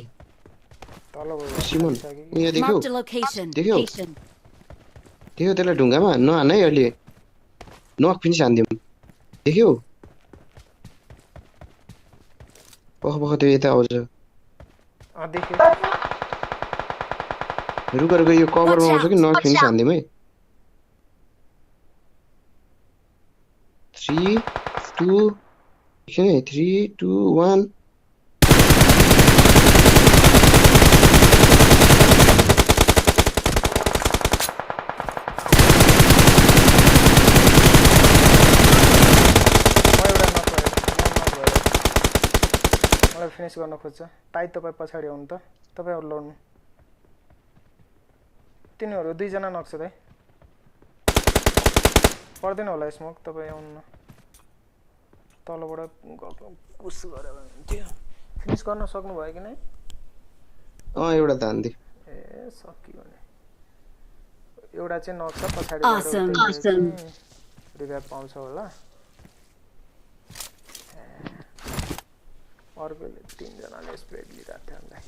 सिमन यहाँ देख्यौ Marked a location. देख्यौ देख्यौ त्यसलाई ढुङ्गामा नहान है अहिले नख पनि हानिदिउँ देख्यौ पख पख त्यो यता आउँछ रुक रुक यो कभरमा आउँछ कि नख पनि हानिदिउँ है 3 2 एकछिन है 3 2 1 फिनिश गर्न खोज्छ टाइ तपाई पछाडी आउनु त तपाईहरु लड्नु तिनीहरु दुई जना नक्छ दाइ पर्दैन होला स्मोक तपाई आउनु न तलबाट पुश गरे भने थियो फिनिश गर्न सक्नु भयो कि नै एउटा धान्दी ए सकियो भने एउटा चाहिँ नक्छ पछाडी Awesome. रिभाइभ पाउँछ होला अर्कोले तीन जनाले स्प्रेड लिइरहेको थियो हामीलाई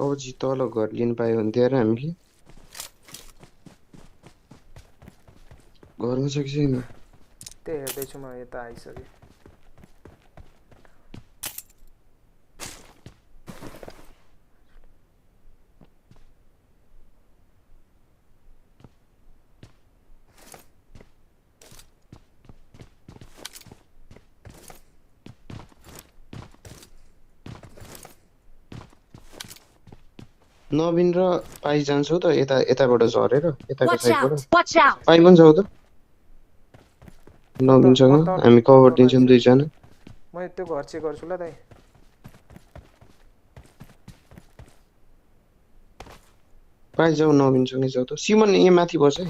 अब जी तल घर लिन पायो भने थियो र हामीले घरमा छ कि छैन त्यही हेर्दैछु म यता आइसके नवीन र पाइ जान्छौ त यता यताबाट झरेर यताको Watch साइडबाट out! Watch out! पाइ पनि जाऊ त नवीनसँग हामी कभर दिन्छौँ दुई जना म त्यो घर चेक गर्छु ल दाइ पाइ जाऊ नवीनसँगै जाऊ त सिमन यहाँ माथि बस है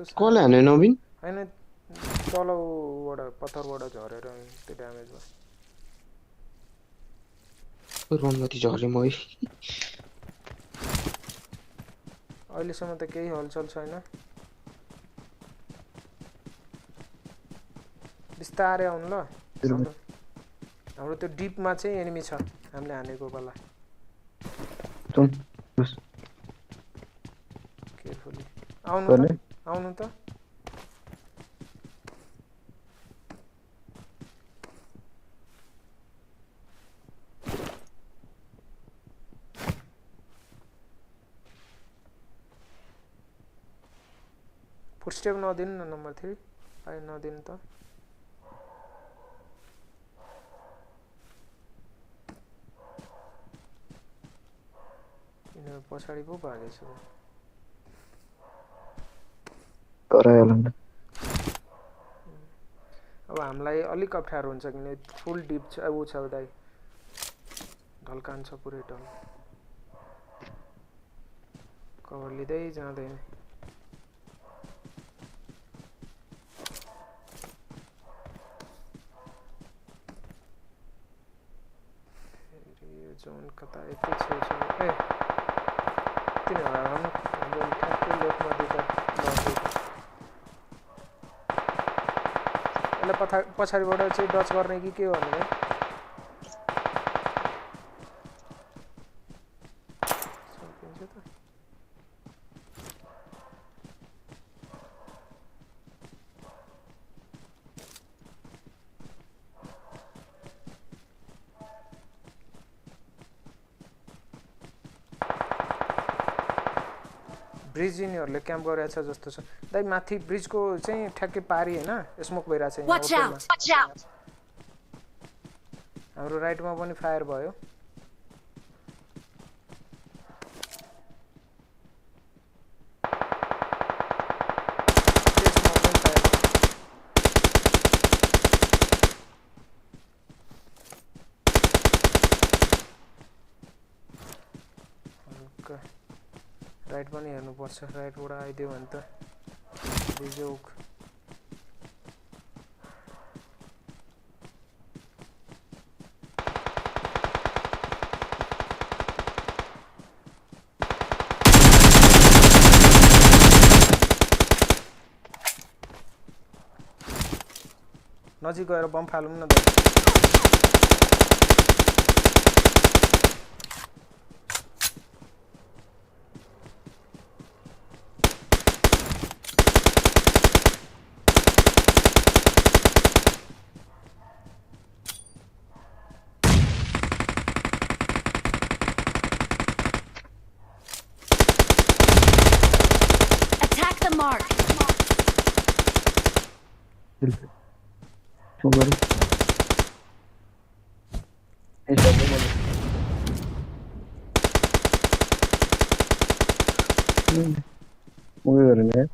कसले हान्यो नवीन हैन तलबाट पत्थरबाट झरेर त्यो ड्यामेज भयो रनमती झरे म अहिलेसम्म त केही हलचल छैन बिस्तारै आउनु ल हाम्रो त्यो डिपमा चाहिँ एनिमी छ हामीले हानेको बेला केयरफुली आउनु त फुटस्टेप नदिनु न नम्बर 3 आइ नदिनु त किन पछाडी पो भागेछ अब हामीलाई अलिक अप्ठ्यारो हुन्छ किन फुल डिप छ उ छ दाइ ढल्कान छ पुरै ढल कभर लिँदै जाँदैन जोन कता यति छेउछेउ ए तिनीहरू हाम्रो ठ्याक्कै लेफ्टमा दुईटा यसलाई पछाडिबाट चाहिँ डच गर्ने कि के गर्ने सकिन्छ त ब्रिज यिनीहरूले क्याम्प गरेछ जस्तो छ दाइ माथि ब्रिजको चाहिँ ठ्याक्कै पारी हैन स्मोक भइराछ यहाँ Watch out! Watch out! हाम्रो राइटमा पनि फायर भयो राइट पनि हेर्नुपर्छ राइटबाट आइदियो भने त बिजोक नजिक गएर बम फालौँ न त Attack the mark! Somebody. Hey, somebody. Muy bien, ¿eh?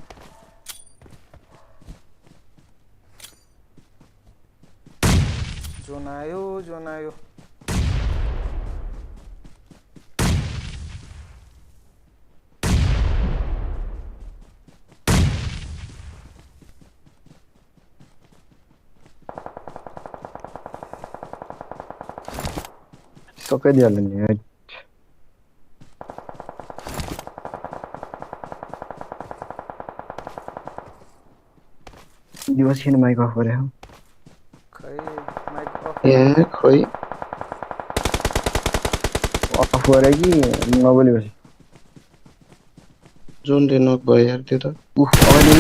John आयो सकाइदिइहाल्यो नि है दिवस किन माइक अफ गरे हो खै माइक अफ ए खोइ अफ गरे कि नबोलेपछि जोन रे नक भयो यार त्यो त उफ अगाडि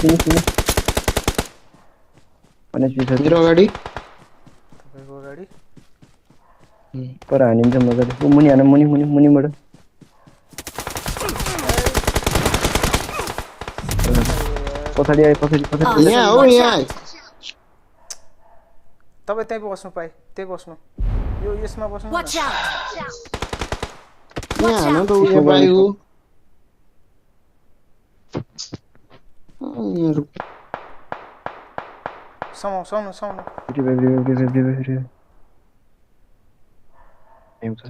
फिनिस अनि पिछा मेरो अगाडि तपाईको अगाडि पर हानिन्छ मजाले उ मुनि हान मुनिबाट पछाडि आए पछाडि यहाँ हो यहाँ तपाई त्यही बस्नु पाए त्यही बस्नु यो यसमा बस्नु न Watch out! यहाँ हान त उयो बाइगु समाउ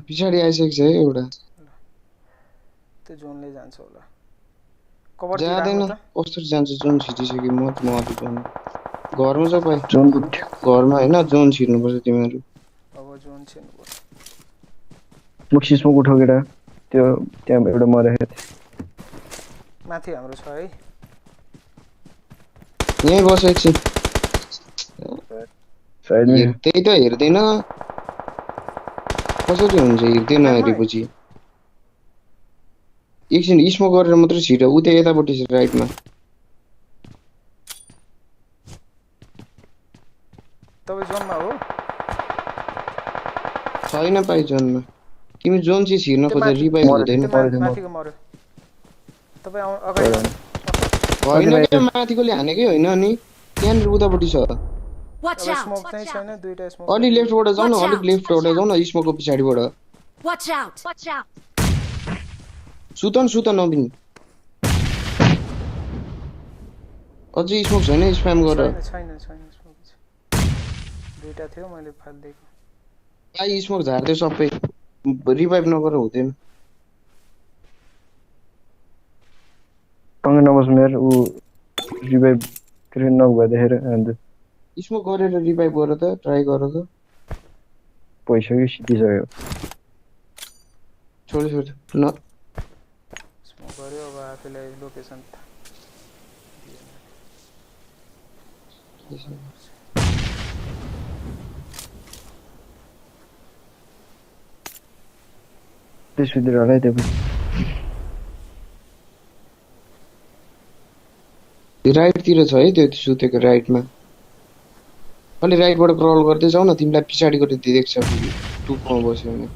पछाडि आइसकेको छ है एउटा त्यो जोनले जान्छ होला कभर जाँदैन दिइराख्नु त कस्तो जान्छ जोन छिटिसक्यो म अझै जोन घरमा छ पाइ जोन गुट्यो घरमा हैन जोन छिर्नुपर्छ तिमीहरू अब जोन छिर्नुपर्छ मुक्सिसमा उठो केटा त्यो त्यहाँ एउटा मरेको थियो माथि हाम्रो छ है यहीँ बस एकछिन साइडमा त्यही त हेर्दैन कसरी हुन्छ हेर्दैन हेरेपछि एकछिन स्मोक गरेर मात्रै छिटो उ त्यहाँ यतापट्टि छ राइटमा तपाई जोनमा हो छैन पाइ जोनमा तिमी जोन चाहिँ छिर्न खोज रिभाइभ हुँदैन माथिको मर्यो तपाई अगाडि होइन क्या माथिकोले हानेकै होइन अनि त्यहाँनिर उतापट्टि छ Watch out! स्मोक चाहिँ छैन दुईटा स्मोक अलि लेफ्टबाट जाऊ न अलिक लेफ्टबाट जाऊ न स्मोकको पछाडिबाट Watch out! Watch out! सुत नबिन अझै स्मोक छैन स्प्याम गर छैन स्मोक दुईटा थियो मैले फाल्दिएको पाइ स्मोक झार्दै सबै रिभाइभ नगर हुँदैन सँगै नबस् मेरो ऊ रिभाइभ करे नभए देखेर अन्त स्मोक गरेर रिभाइभ गर त ट्राई गर त भइसक्यो सिकिसक्यो छोड न स्मोक गर्यो अब आफैलाई लोकेसन त्यसपछि हराइदिएपछि राइटतिर छ है त्यो सुतेको राइटमा अलि राइटबाट क्रल गर्दै जाऊ न तिमीलाई पछाडिको देख्छ टुपमा बस्यो भने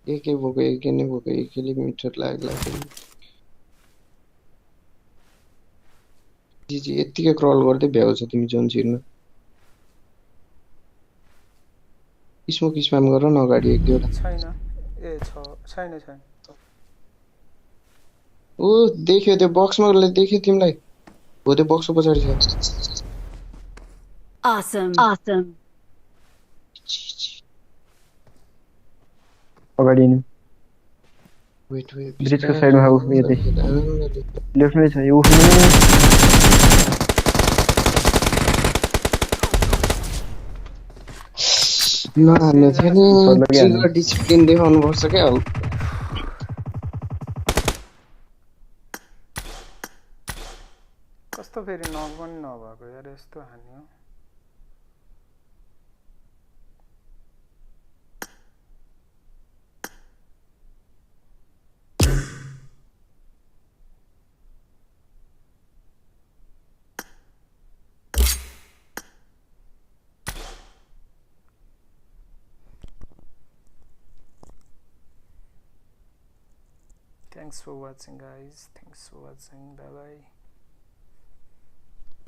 एकै भएको एकै नै भएको एकैले मिटर लाग्ला जी यतिकै क्रल गर्दै भ्याउँछ तिमी जोन छिर्न स्मोक स्प्याम गर न अगाडि एक दुईवटा छैन ए छैन ओ देख्यो त्यो बक्समा देख्यो तिमीलाई हो त्यो बक्सको पछाडि छ Awesome. अगाडि नि वेट ब्रिजको साइडमा उफ्ने यतै लेफ्टमै छ यो उफ्ने नहाल्नु थियो नि जिरो डिसिप्लिन देखाउनु पर्छ क्या कस्तो फेरि नक पनि नभएको यार यस्तो हान्यो Thanks for watching guys. Thanks for watching. Bye bye.